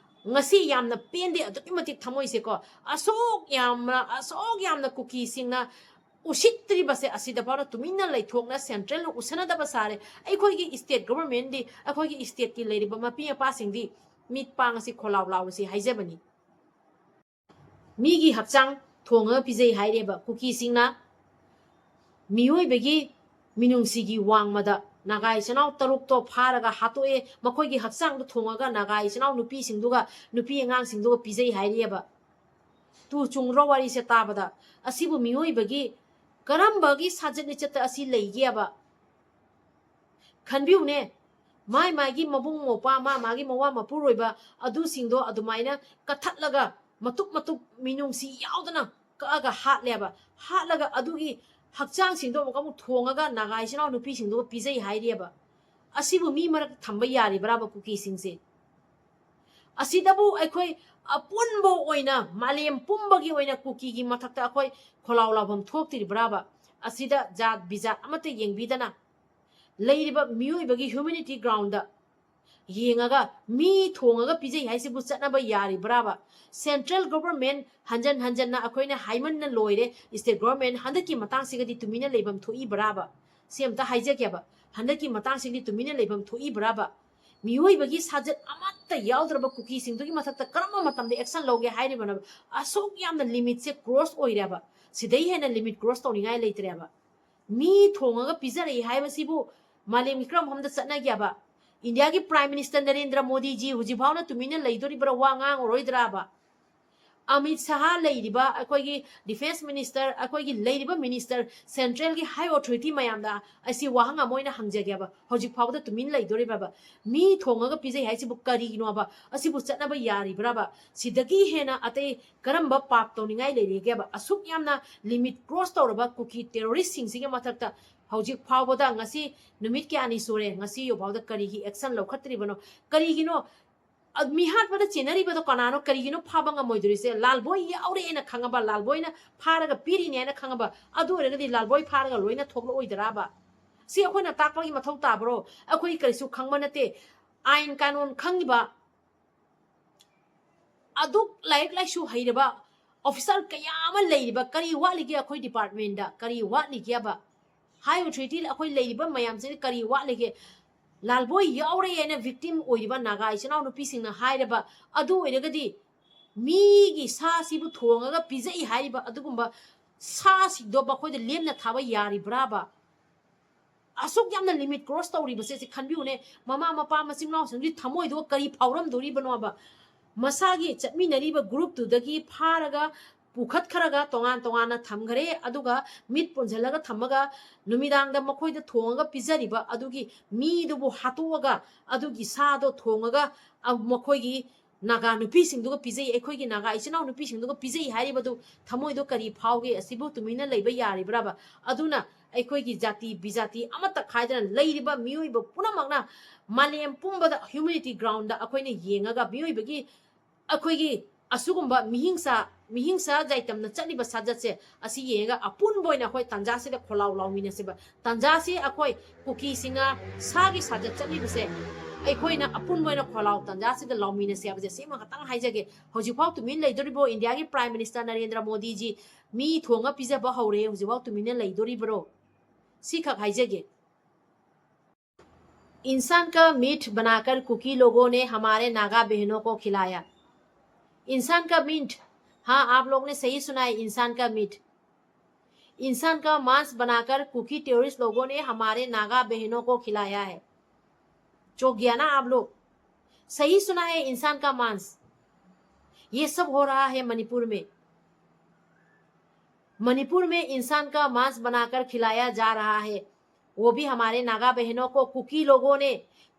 ꯉꯁꯤ ꯌꯥꯝꯅ ꯄꯦꯟꯗꯦ, ꯑꯗꯨꯛꯀꯤ ꯃꯇꯤꯛ ꯊꯃꯣꯏꯁꯦꯀꯣ꯫ ꯑꯁꯨꯛ ꯌꯥꯝꯅ, ꯑꯁꯨꯛ ꯌꯥꯝꯅ ꯀꯨꯀꯤꯁꯤꯡꯅ ꯎꯁꯤꯠꯇ꯭ꯔꯤꯕꯁꯦ ꯑꯁꯤꯗ ꯐꯥꯎꯅ ꯇꯨꯃꯤꯟꯅ ꯂꯩꯊꯣꯛꯅ ꯁꯦꯟꯇ꯭ꯔꯦꯜꯅ ꯎꯁꯟꯅꯗꯕ ꯁꯥꯔꯦ꯫ ꯑꯩꯈꯣꯏꯒꯤ ꯏꯁꯇꯦꯠ ꯒꯣꯚꯔꯟꯃꯦꯟꯗꯤ, ꯑꯩꯈꯣꯏꯒꯤ ꯏꯁꯇꯦꯠꯀꯤ ꯂꯩꯔꯤꯕ ꯃꯄꯤ ꯃꯄꯥꯁꯤꯡꯗꯤ ꯃꯤꯠ ꯄꯥꯡꯉꯁꯤ, ꯈꯣꯜꯂꯥꯎ ꯂꯥꯎꯔꯁꯤ ꯍꯥꯏꯖꯕꯅꯤ꯫ ꯃꯤꯒꯤ ꯍꯛꯆꯥꯡ ꯊꯣꯡꯉꯒ ꯄꯤꯖꯩ ꯍꯥꯏꯔꯦꯕ ꯀꯨꯀꯤꯁꯤꯡꯅ꯫ ꯃꯤꯑꯣꯏꯕꯒꯤ ꯃꯤꯅꯨꯡꯁꯤꯒꯤ ꯋꯥꯡꯃꯗ ꯅꯥꯒꯥ ꯏꯆꯤꯟ ꯏꯅꯥꯎ ꯇꯔꯨꯛꯇꯣ ꯐꯥꯔꯒ ꯍꯥꯠꯇꯣꯛꯑꯦ, ꯃꯈꯣꯏꯒꯤ ꯍꯛꯆꯥꯡꯗꯣ ꯊꯣꯡꯉꯒ ꯅꯥꯒꯥ ꯏꯆꯤꯟ ꯏꯅꯥꯎ ꯅꯨꯄꯤꯁꯤꯡꯗꯨꯒ, ꯅꯨꯄꯤ ꯑꯉꯥꯡꯁꯤꯡꯗꯨꯒ ꯄꯤꯖꯩ ꯍꯥꯏꯔꯤꯑꯕ꯫ ꯇꯨ ꯆꯨꯝꯗ꯭ꯔꯣ ꯋꯥꯔꯤꯁꯦ ꯇꯥꯕꯗ? ꯑꯁꯤꯕꯨ ꯃꯤꯑꯣꯏꯕꯒꯤ ꯀꯔꯝꯕꯒꯤ ꯁꯥꯖꯠ ꯂꯤꯆꯠꯇ ꯑꯁꯤ ꯂꯩꯒꯦꯕ? ꯈꯟꯕꯤꯌꯨꯅꯦ, ꯃꯥꯏ ꯃꯥꯒꯤ ꯃꯕꯨꯡ ꯃꯧꯄ꯭ꯋꯥ, ꯃꯥ ꯃꯥꯒꯤ ꯃꯋꯥ ꯃꯄꯨꯔꯣꯏꯕ ꯑꯗꯨꯁꯤꯡꯗꯣ ꯑꯗꯨꯃꯥꯏꯅ ꯀꯠꯊꯠꯂꯒ, ꯃꯇꯨꯞ ꯃꯇꯨꯞ ꯃꯤꯅꯨꯡꯁꯤ ꯌꯥꯎꯗꯅ ꯀꯛꯑꯒ ꯍꯥꯠꯂꯦꯕ꯫ ꯍꯥꯠꯂꯒ ꯑꯗꯨꯒꯤ ꯍꯛꯆꯥꯡꯁꯤꯡꯗꯣ ꯑꯃꯨꯛꯀ ꯑꯃꯨꯛ ꯊꯣꯡꯉꯒ ꯅꯥꯒꯥ ꯏꯆꯤꯟ ꯏꯅꯥꯎ ꯅꯨꯄꯤꯁꯤꯡꯗꯨꯒ ꯄꯤꯖꯩ ꯍꯥꯏꯔꯤꯑꯕ꯫ ꯑꯁꯤꯕꯨ ꯃꯤ ꯃꯔꯛꯇ ꯊꯝꯕ ꯌꯥꯔꯤꯕ꯭ꯔꯥꯕ ꯀꯨꯀꯤꯁꯤꯡꯁꯦ? ꯑꯁꯤꯗꯕꯨ ꯑꯩꯈꯣꯏ ꯑꯄꯨꯟꯕ ꯑꯣꯏꯅ, ꯃꯥꯂꯦꯝ ꯄꯨꯝꯕꯒꯤ ꯑꯣꯏꯅ ꯀꯨꯀꯤꯒꯤ ꯃꯊꯛꯇ ꯑꯩꯈꯣꯏ ꯈꯣꯜꯂꯥꯎ ꯂꯥꯎꯐꯝ ꯊꯣꯛꯇ꯭ꯔꯤꯕ꯭ꯔꯥꯕ? ꯑꯁꯤꯗ ꯖꯥꯠ ꯕꯤꯖꯥꯠ ꯑꯃꯠꯇ ꯌꯦꯡꯕꯤꯗꯅ ꯂꯩꯔꯤꯕ ꯃꯤꯑꯣꯏꯕꯒꯤ ꯍ꯭ꯌꯨꯃꯦꯅꯤꯇꯤ ꯒ꯭ꯔꯥꯎꯟꯗ ꯌꯦꯡꯉꯒ ꯃꯤ ꯊꯣꯡꯉꯒ ꯄꯤꯖꯩ ꯍꯥꯏꯁꯤꯕꯨ ꯆꯠꯅꯕ ꯌꯥꯔꯤꯕ꯭ꯔꯥꯕ? ꯁꯦꯟꯇ꯭ꯔꯦꯜ ꯒꯣꯚꯔꯟꯃꯦꯟ ꯍꯟꯖꯟ ꯍꯟꯖꯟꯅ ꯑꯩꯈꯣꯏꯅ ꯍꯥꯏꯃꯟꯅ ꯂꯣꯏꯔꯦ, ꯏꯁꯇꯦꯠ ꯒꯣꯚꯔꯟꯃꯦꯟ ꯍꯟꯗꯛꯀꯤ ꯃꯇꯥꯡꯁꯤꯒꯗꯤ ꯇꯨꯃꯤꯟꯅ ꯂꯩꯐꯝ ꯊꯣꯛꯏꯕ꯭ꯔꯥꯕ? ꯁꯤ ꯑꯝꯇ ꯍꯥꯏꯖꯒꯦꯕ, ꯍꯟꯗꯛꯀꯤ ꯃꯇꯥꯡꯁꯤꯒꯗꯤ ꯇꯨꯃꯤꯟꯅ ꯂꯩꯐꯝ ꯊꯣꯛꯏꯕ꯭ꯔꯥꯕ? ꯃꯤꯑꯣꯏꯕꯒꯤ ꯁꯥꯖꯠ ꯑꯃꯠꯇ ꯌꯥꯎꯗ꯭ꯔꯕ ꯀꯨꯀꯤꯁꯤꯡꯗꯨꯒꯤ ꯃꯊꯛꯇ ꯀꯔꯝꯕ ꯃꯇꯝꯗ ꯑꯦꯛꯁꯟ ꯂꯧꯒꯦ ꯍꯥꯏꯔꯤꯕꯅꯣ? ꯑꯁꯨꯛ ꯌꯥꯝꯅ ꯂꯤꯃꯤꯠꯁꯦ ꯀ꯭ꯔꯣꯁ ꯑꯣꯏꯔꯦꯕ꯫ ꯁꯤꯗꯩ ꯍꯦꯟꯅ ꯂꯤꯃꯤꯠ ꯀ꯭ꯔꯣꯁ ꯇꯧꯅꯤꯡꯉꯥꯏ ꯂꯩꯇ꯭ꯔꯦꯕ꯫ ꯃꯤ ꯊꯣꯡꯉꯒ ꯄꯤꯖꯔꯛꯏ ꯍꯥꯏꯕꯁꯤꯕꯨ ꯃꯥꯂꯦꯝꯒꯤ ꯀꯔꯝꯕ ꯃꯐꯝꯗ ꯆꯠꯅꯒꯦꯕ? ꯏꯟꯗꯤꯌꯥꯒꯤ Prime Minister ꯅꯔꯦꯟꯗ꯭ꯔ ꯃꯣꯗꯤꯖꯤ ꯍꯧꯖꯤꯛ ꯐꯥꯎꯅ ꯇꯨꯃꯤꯟꯅ ꯂꯩꯗꯣꯔꯤꯕ꯭ꯔꯥ, ꯋꯥ ꯉꯥꯡꯉꯔꯣꯏꯗ꯭ꯔꯥꯕ? ꯑꯃꯤꯠ ꯁꯍꯥ ꯂꯩꯔꯤꯕ ꯑꯩꯈꯣꯏꯒꯤ Defence Minister, ꯑꯩꯈꯣꯏꯒꯤ ꯂꯩꯔꯤꯕ Minister, central ꯒꯤ high authority ꯃꯌꯥꯝꯗ ꯑꯁꯤ ꯋꯥꯍꯪ ꯑꯃ ꯑꯣꯏꯅ ꯍꯪꯖꯒꯦꯕ, ꯍꯧꯖꯤꯛ ꯐꯥꯎꯕꯗ ꯇꯨꯃꯤꯟ ꯂꯩꯗꯣꯔꯤꯕ꯭ꯔꯕ? ꯃꯤ ꯊꯣꯡꯉꯒ ꯄꯤꯖꯩ ꯍꯥꯏꯁꯤꯕꯨ ꯀꯔꯤꯒꯤꯅꯣꯕ? ꯑꯁꯤꯕꯨ ꯆꯠꯅꯕ ꯌꯥꯔꯤꯕ꯭ꯔꯕ? ꯁꯤꯗꯒꯤ ꯍꯦꯟꯅ ꯑꯇꯩ ꯀꯔꯝꯕ ꯄꯥꯞ ꯇꯧꯅꯤꯡꯉꯥꯏ ꯂꯩꯔꯤꯒꯦꯕ? ꯑꯁꯨꯛ ꯌꯥꯝꯅ limit cross ꯇꯧꯔꯕ ꯀꯨꯀꯤ terrorist ꯁꯤꯡꯁꯤꯒꯤ ꯃꯊꯛꯇ ꯍꯧꯖꯤꯛ ꯐꯥꯎꯕꯗ, ꯉꯁꯤ ꯅꯨꯃꯤꯠ ꯀꯌꯥꯅꯤ ꯁꯨꯔꯦ, ꯉꯁꯤ ꯐꯥꯎꯗ ꯀꯔꯤꯒꯤ action ꯂꯧꯈꯠꯇ꯭ꯔꯤꯕꯅꯣ? ꯀꯔꯤꯒꯤꯅꯣ? ꯑ, ꯃꯤ ꯍꯥꯠꯄꯗ ꯆꯦꯟꯅꯔꯤꯕꯗꯣ ꯀꯅꯥꯅꯣ? ꯀꯔꯤꯒꯤꯅꯣ ꯐꯥꯕ ꯉꯝꯃꯣꯏꯗꯣꯔꯤꯁꯦ? ꯂꯥꯜꯕꯣꯏ ꯌꯥꯎꯔꯦꯅ ꯈꯪꯉꯕ, ꯂꯥꯜꯕꯣꯏꯅ ꯐꯥꯔꯒ ꯄꯤꯔꯤꯅꯦ ꯍꯥꯏꯅ ꯈꯪꯉꯕ, ꯑꯗꯨ ꯑꯣꯏꯔꯒꯗꯤ ꯂꯥꯜꯕꯣꯏ ꯐꯥꯔꯒ ꯂꯣꯏꯅ ꯊꯣꯛꯂꯛꯑꯣꯏꯗ꯭ꯔꯥꯕ? ꯁꯤ ꯑꯩꯈꯣꯏꯅ ꯇꯥꯛꯄꯒꯤ ꯃꯊꯧ ꯇꯥꯕ꯭ꯔꯣ? ꯑꯩꯈꯣꯏ ꯀꯔꯤꯁꯨ ꯈꯪꯕ ꯅꯠꯇꯦ꯫ ꯑꯥꯏꯟ ꯀꯥꯅꯣꯟ ꯈꯪꯉꯤꯕ, ꯑꯗꯨꯛ ꯂꯥꯏꯔꯤꯛ ꯂꯥꯏꯁꯨ ꯍꯩꯔꯕ officer ꯀꯌꯥ ꯑꯃ ꯂꯩꯔꯤꯕ, ꯀꯔꯤ ꯋꯥꯠꯂꯤꯒꯦ ꯑꯩꯈꯣꯏ department ꯇ? ꯀꯔꯤ ꯋꯥꯠꯂꯤꯒꯦꯕ? High authority ꯑꯩꯈꯣꯏ ꯂꯩꯔꯤꯕ ꯃꯌꯥꯝꯁꯤꯗꯤ ꯀꯔꯤ ꯋꯥꯠꯂꯤꯒꯦ? ꯂꯥꯜꯕꯣꯏ ꯌꯥꯎꯔꯦ ꯍꯥꯏꯅ victim ꯑꯣꯏꯔꯤꯕ ꯅꯥꯒꯥ ꯏꯆꯤꯟ ꯏꯅꯥꯎ ꯅꯨꯄꯤꯁꯤꯡꯅ ꯍꯥꯏꯔꯕ, ꯑꯗꯨ ꯑꯣꯏꯔꯒꯗꯤ ꯃꯤꯒꯤ ꯁꯥꯁꯤꯕꯨ ꯊꯣꯡꯉꯒ ꯄꯤꯖꯩ ꯍꯥꯏꯔꯤꯕ ꯑꯗꯨꯒꯨꯝꯕ ꯁꯥꯁꯤꯡꯗꯣ ꯃꯈꯣꯏꯗ ꯂꯦꯝꯅ ꯊꯥꯕ ꯌꯥꯔꯤꯕ꯭ꯔꯥꯕ? ꯑꯁꯨꯛ ꯌꯥꯝꯅ limit cross ꯇꯧꯔꯤꯕꯁꯦ ꯁꯤ ꯈꯟꯕꯤꯌꯨꯅꯦ꯫ ꯃꯃꯥ ꯃꯄꯥ ꯃꯆꯤꯟ ꯃꯅꯥꯎꯁꯤꯡꯗꯨꯒꯤ ꯊꯃꯣꯏꯗꯣ ꯀꯔꯤ ꯐꯥꯎꯔꯝꯗꯣꯔꯤꯕꯅꯣꯕ? ꯃꯁꯥꯒꯤ ꯆꯠꯃꯤꯟꯅꯔꯤꯕ group ꯇꯨꯗꯒꯤ ꯐꯥꯔꯒ ꯄꯨꯈꯠꯈ꯭ꯔꯒ ꯇꯣꯉꯥꯟ ꯇꯣꯉꯥꯟꯅ ꯊꯝꯈ꯭ꯔꯦ, ꯑꯗꯨꯒ ꯃꯤꯠ ꯄꯨꯟꯁꯤꯜꯂꯒ ꯊꯝꯃꯒ ꯅꯨꯃꯤꯗꯥꯡꯗ ꯃꯈꯣꯏꯗ ꯊꯣꯡꯉꯒ ꯄꯤꯖꯔꯤꯕ ꯑꯗꯨꯒꯤ ꯃꯤꯗꯨꯕꯨ ꯍꯥꯠꯇꯣꯛꯑꯒ ꯑꯗꯨꯒꯤ ꯁꯥꯗꯣ ꯊꯣꯡꯉꯒ, ꯑ, ꯃꯈꯣꯏꯒꯤ ꯅꯥꯒꯥ ꯅꯨꯄꯤꯁꯤꯡꯗꯨꯒ ꯄꯤꯖꯩ, ꯑꯩꯈꯣꯏꯒꯤ ꯅꯥꯒꯥ ꯏꯆꯤꯟ ꯏꯅꯥꯎ ꯅꯨꯄꯤꯁꯤꯡꯗꯨꯒ ꯄꯤꯖꯩ ꯍꯥꯏꯔꯤꯕꯗꯨ ꯊꯃꯣꯏꯗꯣ ꯀꯔꯤ ꯐꯥꯎꯒꯦ? ꯑꯁꯤꯕꯨ ꯇꯨꯃꯤꯟꯅ ꯂꯩꯕ ꯌꯥꯔꯤꯕ꯭ꯔꯕ? ꯑꯗꯨꯅ ꯑꯩꯈꯣꯏꯒꯤ ꯖꯥꯇꯤ ꯕꯤꯖꯥꯇꯤ ꯑꯃꯠꯇ ꯈꯥꯏꯗꯅ ꯂꯩꯔꯤꯕ ꯃꯤꯑꯣꯏꯕ ꯄꯨꯝꯅꯃꯛꯅ, ꯃꯥꯂꯦꯝ ꯄꯨꯝꯕꯗ humanity ground ꯗ ꯑꯩꯈꯣꯏꯅ ꯌꯦꯡꯉꯒ ꯃꯤꯑꯣꯏꯕꯒꯤ, ꯑꯩꯈꯣꯏꯒꯤ ꯑꯁꯤꯒꯨꯝꯕ ꯃꯤꯍꯤꯡꯁꯥ, ꯃꯤꯍꯤꯡꯁꯥ ꯖꯥꯏꯇꯝꯅ ꯆꯠꯂꯤꯕ ꯁꯥꯖꯠꯁꯦ ꯑꯁꯤ ꯌꯦꯡꯉꯒ ꯑꯄꯨꯟꯕ ꯑꯣꯏꯅ ꯑꯩꯈꯣꯏ ꯇꯥꯟꯖꯥꯁꯤꯗ ꯈꯣꯜꯂꯥꯎ ꯂꯥꯎꯃꯤꯟꯅꯁꯦꯕ꯫ ꯇꯥꯟꯖꯥꯁꯤ ꯑꯩꯈꯣꯏ ꯀꯨꯀꯤꯁꯤꯡꯅ ꯁꯥꯒꯤ ꯁꯥꯖꯠ ꯆꯠꯂꯤꯕꯁꯦ ꯑꯩꯈꯣꯏꯅ ꯑꯄꯨꯟꯕ ꯑꯣꯏꯅ ꯈꯣꯜꯂꯥꯎ ꯇꯥꯟꯖꯥꯁꯤꯗ ꯂꯥꯎꯃꯤꯟꯅꯁꯦ ꯍꯥꯏꯕꯁꯦ ꯁꯤꯃ ꯈꯛꯇꯪ ꯍꯥꯏꯖꯒꯦ꯫ ꯍꯧꯖꯤꯛꯐꯥꯎ ꯇꯨꯃꯤꯟ ꯂꯩꯗꯣꯔꯤꯕ꯭ꯔꯣ? ꯏꯟꯗꯤꯌꯥꯒꯤ Prime Minister ꯅꯔꯦꯟꯗ꯭ꯔ ꯃꯣꯗꯤꯖꯤ ꯃꯤ ꯊꯣꯡꯉ ꯄꯤꯖꯕ ꯍꯧꯔꯦ, ꯍꯧꯖꯤꯛꯐꯥꯎ ꯇꯨꯃꯤꯟꯅ ꯂꯩꯗꯣꯔꯤꯕ꯭ꯔꯣ? ꯁꯤꯈꯛ ꯍꯥꯏꯖꯒꯦ꯫ इंसान का मीट बनाकर कुकी लोगों ने हमारे नागा बहनों को खिलाया। इंसान का मीट, हाँ, आप लोग ने सही सुना है, इंसान का मीट। इंसान का मांस बनाकर कुकी टेररिस्ट लोगों ने हमारे नागा बहनों को खिलाया है। चौंक गया ना आप लोग? सही सुना है, इंसान का मांस। ये सब हो रहा है मणिपुर में। मणिपुर में इंसान का मांस बनाकर खिलाया जा रहा है, वो भी हमारे नागा बहनों को। कुकी लोगों ने,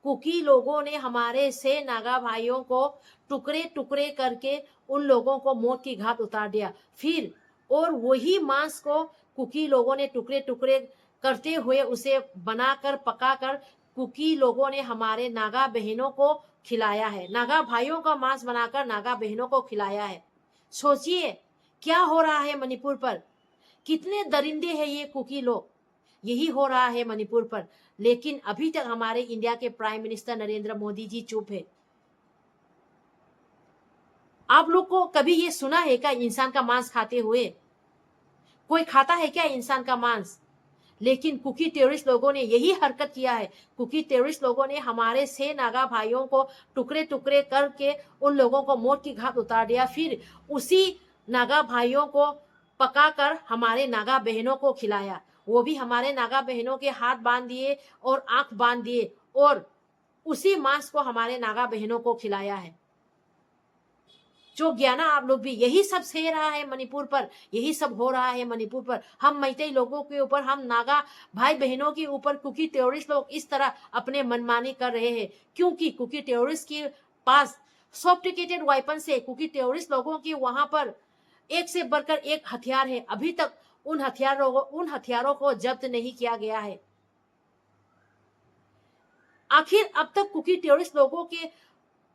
कुकी लोगों ने हमारे छह नागा भाइयों को टुकड़े टुकड़े करके उन लोगों को मौत की घाट उतार दिया। फिर और वही मांस को कुकी लोगों ने टुकड़े टुकड़े करते हुए उसे बनाकर, पकाकर कुकी लोगों ने हमारे नागा बहनों को खिलाया है। नागा भाइयों का मांस बनाकर नागा बहनों को खिलाया है। सोचिए, क्या हो रहा है मणिपुर पर। कितने दरिंदे हैं ये कुकी लोग। यही हो रहा है मणिपुर पर। लेकिन अभी तक हमारे इंडिया के प्राइम मिनिस्टर नरेंद्र मोदी जी चुप है। आप लोग को कभी ये सुना है क्या, इंसान का मांस खाते हुए? कोई खाता है क्या इंसान का मांस? लेकिन कुकी टेररिस्ट लोगों ने यही हरकत किया है। कुकी टेररिस्ट लोगों ने हमारे छह नागा भाइयों को टुकड़े टुकड़े करके उन लोगों को मौत की घाट उतार दिया। फिर उसी नागा भाइयों को पकाकर हमारे नागा बहनों को खिलाया। वो भी हमारे नागा बहनों के हाथ बांध दिए और आंख बांध दिए और उसी मांस को हमारे नागा बहनों को खिलाया है। चौंक गया ना आप लोग भी? यही सब सह रहा है मणिपुर पर, यही सब हो रहा है मणिपुर पर। हम मैतेई लोगों के ऊपर, हम नागा भाई बहनों के ऊपर कुकी टेररिस्ट लोग इस तरह अपने मनमानी कर रहे हैं, क्योंकि कुकी टेररिस्ट के पास सोफिस्टिकेटेड वेपन से, कुकी टेररिस्ट लोगों के वहां पर एक से बढ़कर एक हथियार है। अभी तक उन हथियारों को, उन हथियारों को जब्त नहीं किया गया है। आखिर अब तक कुकी टेररिस्ट लोगों के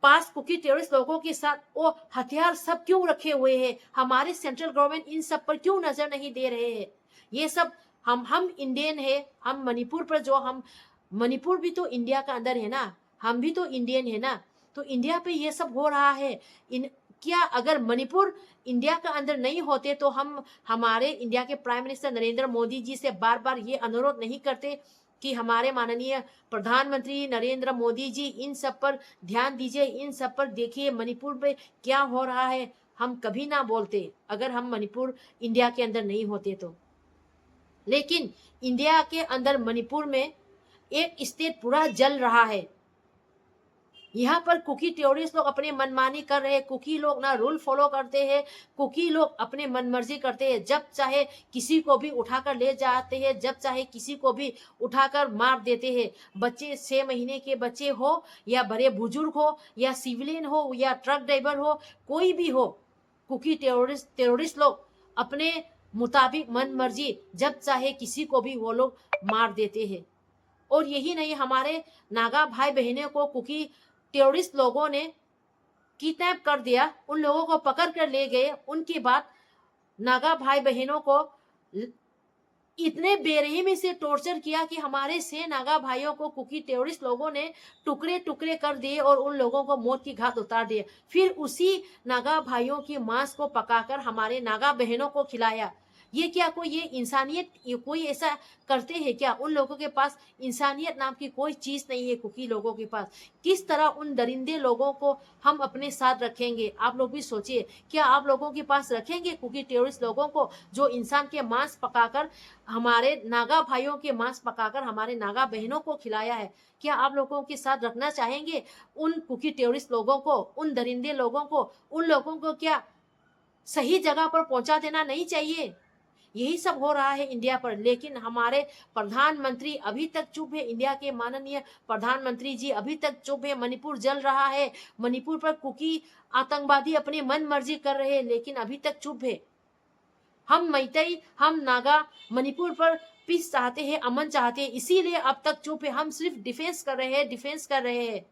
पास, कुकी टेररिस्ट लोगों के साथ वो हथियार सब क्यों रखे हुए हैं? हमारे सेंट्रल गवर्नमेंट इन सब पर क्यों नजर नहीं दे रहे हैं? ये सब हम हम इंडियन है। हम मणिपुर पर जो हम मणिपुर भी तो इंडिया का अंदर है ना, हम भी तो इंडियन है ना। तो इंडिया पे ये सब हो रहा है। इन क्या अगर मणिपुर इंडिया का अंदर नहीं होते तो हम हमारे इंडिया के प्राइम मिनिस्टर नरेंद्र मोदी जी से बार बार ये अनुरोध नहीं करते कि हमारे माननीय प्रधानमंत्री नरेंद्र मोदी जी इन सब पर ध्यान दीजिए, इन सब पर देखिए, मणिपुर में क्या हो रहा है। हम कभी ना बोलते अगर हम मणिपुर इंडिया के अंदर नहीं होते तो। लेकिन इंडिया के अंदर मणिपुर में एक स्टेट पूरा जल रहा है। यहाँ पर कुकी टेररिस्ट लोग अपने मनमानी कर रहे हैं। कुकी लोग ना रूल फॉलो करते हैं, कुकी लोग अपने मनमर्जी करते हैं। जब चाहे किसी को भी उठाकर ले जाते हैं, जब चाहे किसी को भी उठाकर मार देते हैं। बच्चे, छः महीने के बच्चे हो या बड़े बुजुर्ग हो या सिविलियन हो या ट्रक ड्राइवर हो, कोई भी हो, कुकी टेररिस्ट टेररिस्ट लोग अपने मुताबिक, मन मर्जी, जब चाहे किसी को भी वो लोग मार देते हैं। और यही नहीं, हमारे नागा भाई बहनों को कुकी टेररिस्ट लोगों ने किडनैप कर दिया। उन लोगों को पकड़ कर ले गए। उनके बाद नागा भाई बहनों को ल- इतने बेरहमी से टॉर्चर किया कि हमारे छह नागा भाइयों को कुकी टेररिस्ट लोगों ने टुकड़े टुकड़े कर दिए और उन लोगों को मौत की घाट उतार दिए। फिर उसी नागा भाइयों की मांस को पकाकर हमारे नागा बहनों को खिलाया। ये क्या कोई, ये इंसानियत, ये कोई ऐसा करते हैं क्या? उन लोगों के पास इंसानियत नाम की कोई चीज़ नहीं है कुकी लोगों के पास। किस तरह उन दरिंदे लोगों को हम अपने साथ रखेंगे? आप लोग भी सोचिए, क्या आप लोगों के पास रखेंगे कुकी टेररिस्ट लोगों को, जो इंसान के मांस पकाकर, हमारे नागा भाइयों के मांस पकाकर हमारे नागा बहनों को खिलाया है? क्या आप लोगों के साथ रखना चाहेंगे उन कुकी टेररिस्ट लोगों को, उन दरिंदे लोगों को? उन लोगों को क्या सही जगह पर पहुंचा देना नहीं चाहिए? यही सब हो रहा है इंडिया पर, लेकिन हमारे प्रधानमंत्री अभी तक चुप है। इंडिया के माननीय प्रधानमंत्री जी अभी तक चुप है। मणिपुर जल रहा है, मणिपुर पर कुकी आतंकवादी अपनी मन मर्जी कर रहे हैं, लेकिन अभी तक चुप है। हम मैतेई, हम नागा मणिपुर पर पीस चाहते हैं, अमन चाहते हैं, इसीलिए अब तक चुप है। हम सिर्फ डिफेंस कर रहे हैं, डिफेंस कर रहे हैं।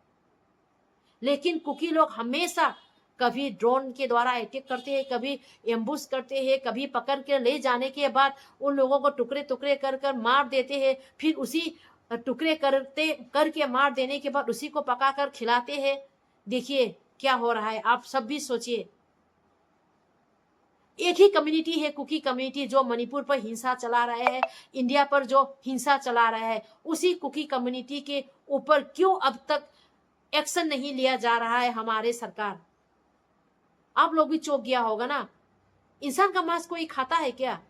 लेकिन कुकी लोग हमेशा कभी ड्रोन के द्वारा अटैक करते हैं, कभी एम्बुश करते हैं, कभी पकड़ के ले जाने के बाद उन लोगों को टुकड़े टुकड़े कर कर मार देते हैं। फिर उसी टुकड़े करते करके मार देने के बाद उसी को पकाकर खिलाते हैं। देखिए क्या हो रहा है, आप सब भी सोचिए। एक ही कम्युनिटी है, कुकी कम्युनिटी, जो मणिपुर पर हिंसा चला रहा है, इंडिया पर जो हिंसा चला रहा है, उसी कुकी कम्युनिटी के ऊपर क्यों अब तक एक्शन नहीं लिया जा रहा है हमारे सरकार? आप लोग भी चौंक गया होगा ना। इंसान का मांस कोई खाता है क्या?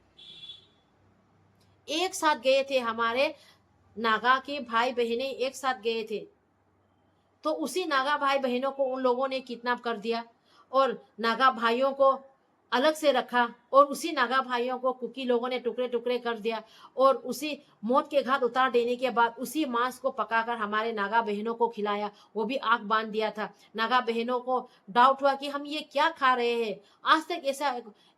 एक साथ गए थे, हमारे नागा के भाई बहनें एक साथ गए थे। तो उसी नागा भाई बहनों को उन लोगों ने किडनैप कर दिया और नागा भाइयों को अलग से रखा और उसी नागा भाइयों को कुकी लोगों ने टुकड़े टुकड़े कर दिया और उसी मौत के घाट उतार देने के बाद उसी मांस को पकाकर हमारे नागा बहनों को खिलाया, वो भी आंख बांध दिया था। नागा बहनों को डाउट हुआ कि हम ये क्या खा रहे हैं, आज तक ऐसा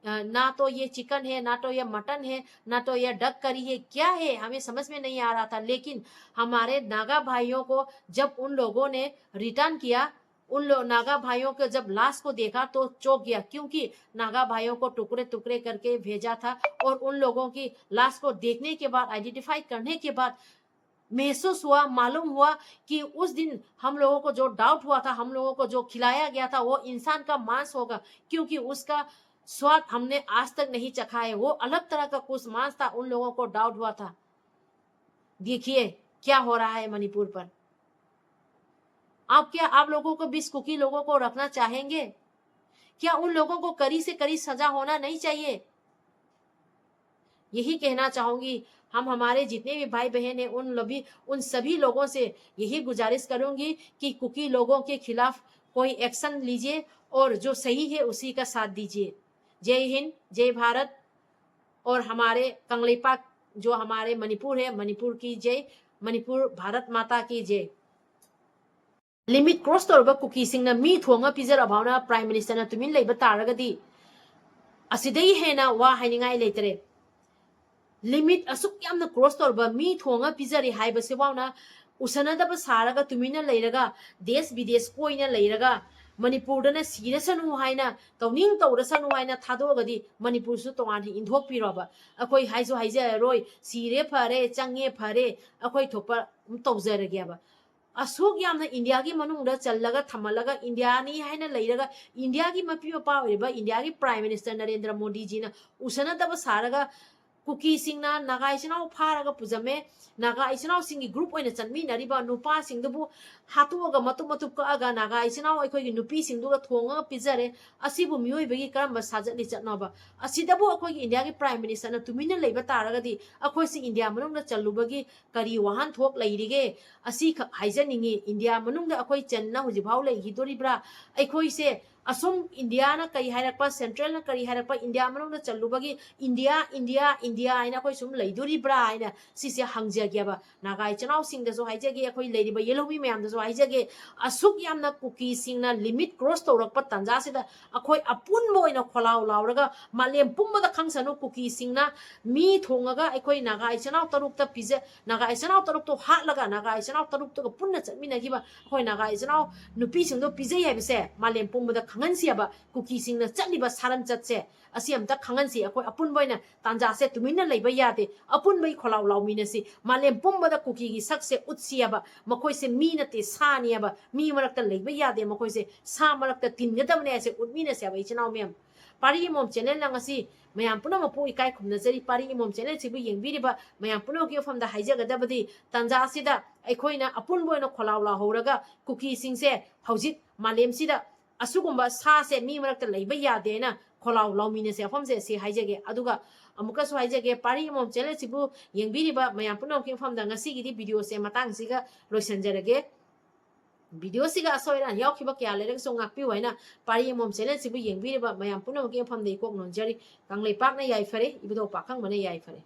अ, ना तो ये चिकन है, ना तो ये मटन है, ना तो ये डक करी है, क्या है, हमें समझ में नहीं आ रहा था। लेकिन हमारे नागा भाइयों को जब उन लोगों ने रिटर्न किया, उन लो-, नागा भाइयों के जब लाश को देखा तो चौंक गया, क्योंकि नागा भाइयों को टुकड़े टुकड़े करके भेजा था और उन लोगों की लाश को देखने के बाद, आइडेंटिफाई करने के बाद महसूस हुआ, मालूम हुआ कि उस दिन हम लोगों को जो डाउट हुआ था, हम लोगों को जो खिलाया गया था, वो इंसान का मांस होगा, क्योंकि उसका स्वाद हमने आज तक नहीं चखा है। वो अलग तरह का कुछ मांस था, उन लोगों को डाउट हुआ था। देखिए क्या हो रहा है मणिपुर पर। आप क्या आप लोगों को बीस कुकी लोगों को रखना चाहेंगे? क्या उन लोगों को कड़ी से कड़ी सजा होना नहीं चाहिए? यही कहना चाहूंगी, हम हमारे जितने भी भाई बहन हैं उन लभी उन सभी लोगों से यही गुजारिश करूंगी कि कुकी लोगों के खिलाफ कोई एक्शन लीजिए और जो सही है उसी का साथ दीजिए। जय हिंद, जय भारत। और हमारे कंगलेपाक जो हमारे मणिपुर है, मणिपुर की जय, मणिपुर भारत माता की जय। Limit cross ꯇꯧꯔꯕ ꯀꯨꯀꯤꯁꯤꯡꯅ ꯃꯤ ꯊꯣꯡꯉ ꯄꯤꯖꯔꯕ ꯐꯥꯎꯅ Prime Minister ꯅ ꯇꯨꯃꯤꯟ ꯂꯩꯕ ꯇꯥꯔꯒꯗꯤ ꯑꯁꯤꯗꯩ ꯍꯦꯟꯅ ꯋꯥ ꯍꯥꯏꯅꯤꯡꯉꯥꯏ ꯂꯩꯇ꯭ꯔꯦ꯫ Limit ꯑꯁꯨꯛ ꯌꯥꯝꯅ cross ꯇꯧꯔꯕ ꯃꯤ ꯊꯣꯡꯉ ꯄꯤꯖꯔꯤ ꯍꯥꯏꯕꯁꯤ ꯐꯥꯎꯅ ꯎꯁꯟꯅꯗꯕ ꯁꯥꯔꯒ ꯇꯨꯃꯤꯟꯅ ꯂꯩꯔꯒ ꯗꯦꯁ ꯕꯤꯗꯦꯁ ꯀꯣꯏꯅ ꯂꯩꯔꯒ ꯃꯅꯤꯄꯨꯔꯗꯅ ꯁꯤꯔꯁꯅꯨ ꯍꯥꯏꯅ ꯇꯧꯅꯤꯡ ꯇꯧꯔꯁꯅꯨ ꯍꯥꯏꯅ ꯊꯥꯗꯣꯛꯑꯒꯗꯤ ꯃꯅꯤꯄꯨꯔꯁꯨ ꯇꯣꯉꯥꯟꯅ ꯏꯟꯊꯣꯛꯄꯤꯔꯣꯕ꯫ ꯑꯩꯈꯣꯏ ꯍꯥꯏꯁꯨ ꯍꯥꯏꯖꯔꯔꯣꯏ, ꯁꯤꯔꯦ ꯐꯔꯦ, ꯆꯪꯉꯦ ꯐꯔꯦ, ꯑꯩꯈꯣꯏ ꯊꯣꯛꯄ ꯑꯗꯨꯝ ꯇꯧꯖꯔꯒꯦꯕ꯫ ꯑꯁꯨꯛ ꯌꯥꯝꯅ ꯏꯟꯗꯤꯌꯥꯒꯤ ꯃꯅꯨꯡꯗ ꯆꯜꯂꯒ ꯊꯝꯍꯜꯂꯒ ꯏꯟꯗꯤꯌꯥꯅꯤ ꯍꯥꯏꯅ ꯂꯩꯔꯒ ꯏꯟꯗꯤꯌꯥꯒꯤ ꯃꯄꯤ ꯃꯄꯥ ꯑꯣꯏꯔꯤꯕ ꯏꯟꯗꯤꯌꯥꯒꯤ Prime Minister ꯅꯔꯦꯟꯗ꯭ꯔ ꯃꯣꯗꯤꯖꯤꯅ ꯎꯁꯟꯅꯗꯕ ꯁꯥꯔꯒ ꯀꯨꯀꯤꯁꯤꯡꯅ ꯅꯥꯒꯥ ꯏꯆꯤꯟ ꯏꯅꯥꯎ ꯐꯥꯔꯒ ꯄꯨꯖꯝꯃꯦ, ꯅꯥꯒꯥ ꯏꯆꯤꯟ ꯏꯅꯥꯎꯁꯤꯡꯒꯤ group ꯑꯣꯏꯅ ꯆꯠꯃꯤꯟꯅꯔꯤꯕ ꯅꯨꯄꯥꯁꯤꯡꯗꯨꯕꯨ ꯍꯥꯠꯇꯣꯛꯑꯒ ꯃꯇꯨꯞ ꯃꯇꯨꯞ ꯀꯛꯑꯒ ꯅꯥꯒꯥ ꯏꯆꯤꯟ ꯏꯅꯥꯎ ꯑꯩꯈꯣꯏꯒꯤ ꯅꯨꯄꯤꯁꯤꯡꯗꯨꯒ ꯊꯣꯡꯉꯒ ꯄꯤꯖꯔꯦ꯫ ꯑꯁꯤꯕꯨ ꯃꯤꯑꯣꯏꯕꯒꯤ ꯀꯔꯝꯕ ꯁꯥꯖꯠ ꯂꯤꯆꯠꯅꯣꯕ? ꯑꯁꯤꯗꯕꯨ ꯑꯩꯈꯣꯏꯒꯤ ꯏꯟꯗꯤꯌꯥꯒꯤ Prime Minister ꯅ ꯇꯨꯃꯤꯟꯅ ꯂꯩꯕ ꯇꯥꯔꯒꯗꯤ ꯑꯩꯈꯣꯏꯁꯤ ꯏꯟꯗꯤꯌꯥ ꯃꯅꯨꯡꯗ ꯆꯜꯂꯨꯕꯒꯤ ꯀꯔꯤ ꯋꯥꯍꯟꯊꯣꯛ ꯂꯩꯔꯤꯒꯦ? ꯑꯁꯤꯈꯛ ꯍꯥꯏꯖꯅꯤꯡꯉꯤ꯫ ꯏꯟꯗꯤꯌꯥ ꯃꯅꯨꯡꯗ ꯑꯩꯈꯣꯏ ꯆꯟꯅ ꯍꯧꯖꯤꯛꯐꯥꯎ ꯂꯩꯈꯤꯗꯣꯔꯤꯕ꯭ꯔꯥ? ꯑꯩꯈꯣꯏꯁꯦ ꯑꯁꯨꯝ ꯏꯟꯗꯤꯌꯥꯅ ꯀꯔꯤ ꯍꯥꯏꯔꯛꯄ, Central ꯅ ꯀꯔꯤ ꯍꯥꯏꯔꯛꯄ, ꯏꯟꯗꯤꯌꯥ ꯃꯅꯨꯡꯗ ꯆꯜꯂꯨꯕꯒꯤ ꯏꯟꯗꯤꯌꯥ, ꯏꯟꯗꯤꯌꯥ, ꯏꯟꯗꯤꯌꯥ ꯍꯥꯏꯅ ꯑꯩꯈꯣꯏ ꯁꯨꯝ ꯂꯩꯗꯣꯔꯤꯕ꯭ꯔꯥ ꯍꯥꯏꯅ ꯁꯤꯁꯦ ꯍꯪꯖꯒꯦꯕ꯫ ꯅꯥꯒꯥ ꯏꯆꯤꯟ ꯏꯅꯥꯎꯁꯤꯡꯗꯁꯨ ꯍꯥꯏꯖꯒꯦ, ꯑꯩꯈꯣꯏ ꯂꯩꯔꯤꯕ ꯌꯦꯜꯍꯧꯃꯤ ꯃꯌꯥꯝꯗꯁꯨ ꯍꯥꯏꯖꯒꯦ, ꯑꯁꯨꯛ ꯌꯥꯝꯅ ꯀꯨꯀꯤꯁꯤꯡꯅ limit cross ꯇꯧꯔꯛꯄ ꯇꯥꯟꯖꯥꯁꯤꯗ ꯑꯩꯈꯣꯏ ꯑꯄꯨꯟꯕ ꯑꯣꯏꯅ ꯈꯣꯜꯂꯥꯎ ꯂꯥꯎꯔꯒ ꯃꯥꯂꯦꯝ ꯄꯨꯝꯕꯗ ꯈꯪꯁꯅꯨ, ꯀꯨꯀꯤꯁꯤꯡꯅ ꯃꯤ ꯊꯣꯡꯉꯒ ꯑꯩꯈꯣꯏ ꯅꯥꯒꯥ ꯏꯆꯤꯟ ꯏꯅꯥꯎ ꯇꯔꯨꯛꯇ ꯄꯤꯖ-, ꯅꯥꯒꯥ ꯏꯆꯤꯟ ꯏꯅꯥꯎ ꯇꯔꯨꯛꯇꯣ ꯍꯥꯠꯂꯒ ꯅꯥꯒꯥ ꯏꯆꯤꯟ ꯏꯅꯥꯎ ꯇꯔꯨꯛꯇꯨꯒ ꯄꯨꯟꯅ ꯆꯠꯃꯤꯟꯅꯈꯤꯕ ꯑꯩꯈꯣꯏ ꯅꯥꯒꯥ ꯏꯆꯤꯟ ꯏꯅꯥꯎ ꯅꯨꯄꯤꯁꯤꯡꯗꯣ ꯄꯤꯖꯩ ꯍꯥꯏꯕꯁꯦ ꯃꯥꯂꯦꯝ ꯄꯨꯝꯕꯗ ꯈꯪꯍꯟꯁꯤ ꯍꯥꯏꯕ꯫ ꯀꯨꯀꯤꯁꯤꯡꯅ ꯆꯠꯂꯤꯕ ꯁꯥꯔꯝꯆꯠꯁꯦ ꯑꯁꯤ ꯑꯝꯇ ꯈꯪꯍꯟꯁꯤ꯫ ꯑꯩꯈꯣꯏ ꯑꯄꯨꯟꯕ ꯑꯣꯏꯅ ꯇꯥꯟꯖꯥꯁꯦ ꯇꯨꯃꯤꯟꯅ ꯂꯩꯕ ꯌꯥꯗꯦ꯫ ꯑꯄꯨꯟꯕꯒꯤ ꯈꯣꯜꯂꯥꯎ ꯂꯥꯎꯃꯤꯟꯅꯁꯤ꯫ ꯃꯥꯂꯦꯝ ꯄꯨꯝꯕꯗ ꯀꯨꯀꯤꯒꯤ ꯁꯛꯁꯦ ꯎꯠꯁꯤ ꯍꯥꯏꯕ꯫ ꯃꯈꯣꯏꯁꯦ ꯃꯤ ꯅꯠꯇꯦ, ꯁꯥꯅꯤ ꯍꯥꯏꯕ꯫ ꯃꯤ ꯃꯔꯛꯇ ꯂꯩꯕ ꯌꯥꯗꯦ꯫ ꯃꯈꯣꯏꯁꯦ ꯁꯥ ꯃꯔꯛꯇ ꯇꯤꯟꯒꯗꯕꯅꯦ ꯍꯥꯏꯁꯦ ꯎꯠꯃꯤꯟꯅꯁꯤ ꯍꯥꯏꯕ, ꯏꯆꯤꯟ ꯏꯅꯥꯎ ꯃꯌꯥꯝ꯫ ꯄꯥꯔꯤ ꯑꯃꯣꯝ channel ꯅ ꯉꯁꯤ ꯃꯌꯥꯝ ꯄꯨꯝꯅꯃꯛꯄꯨ ꯏꯀꯥꯏ ꯈꯨꯝꯅꯖꯔꯤ꯫ ꯄꯥꯔꯤ ꯑꯃꯣꯝ channel ꯁꯤꯕꯨ ꯌꯦꯡꯕꯤꯔꯤꯕ ꯃꯌꯥꯝ ꯄꯨꯝꯅꯃꯛꯀꯤ ꯃꯐꯝꯗ ꯍꯥꯏꯖꯒꯗꯕꯗꯤ, ꯇꯥꯟꯖꯥ ꯑꯁꯤꯗ ꯑꯩꯈꯣꯏꯅ ꯑꯄꯨꯟꯕ ꯑꯣꯏꯅ ꯈꯣꯜꯂꯥꯎ ꯂꯥꯎꯍꯧꯔꯒ ꯀꯨꯀꯤꯁꯤꯡꯁꯦ ꯍꯧꯖꯤꯛ ꯃꯥꯂꯦꯝꯁꯤꯗ ꯑꯁꯤꯒꯨꯝꯕ ꯁꯥꯁꯦ ꯃꯤ ꯃꯔꯛꯇ ꯂꯩꯕ ꯌꯥꯗꯦꯅ ꯈꯣꯜꯂꯥꯎ ꯂꯥꯎꯃꯤꯟꯅꯁꯦ ꯃꯐꯝꯁꯦ ꯁꯤ ꯍꯥꯏꯖꯒꯦ꯫ ꯑꯗꯨꯒ ꯑꯃꯨꯛꯀꯁꯨ ꯍꯥꯏꯖꯒꯦ, ꯄꯥꯔꯤ ꯑꯃꯣꯝ channel ꯁꯤꯕꯨ ꯌꯦꯡꯕꯤꯔꯤꯕ ꯃꯌꯥꯝ ꯄꯨꯝꯅꯃꯛꯀꯤ ꯃꯐꯝꯗ ꯉꯁꯤꯒꯤꯗꯤ video ꯁꯦ ꯃꯇꯥꯡꯁꯤꯒ ꯂꯣꯏꯁꯤꯟꯖꯔꯒꯦ꯫ Video ꯁꯤꯒ ꯑꯁꯣꯏ ꯑꯔꯥꯟ ꯌꯥꯎꯈꯤꯕ ꯀꯌꯥ ꯂꯩꯔꯒꯁꯨ ꯉꯥꯛꯄꯤꯌꯨ ꯍꯥꯏꯅ ꯄꯥꯔꯤ ꯑꯃꯣꯝ channel ꯁꯤꯕꯨ ꯌꯦꯡꯕꯤꯔꯤꯕ ꯃꯌꯥꯝ ꯄꯨꯝꯅꯃꯛꯀꯤ ꯃꯐꯝꯗ ꯏꯀꯣꯛ ꯅꯣꯟꯖꯔꯤ꯫ ꯀꯪꯂꯩꯄꯥꯛꯅ ꯌꯥꯏꯐꯔꯦ, ꯏꯕꯨꯙꯧ ꯄꯥꯈꯪꯕꯅ ꯌꯥꯏꯐꯔꯦ꯫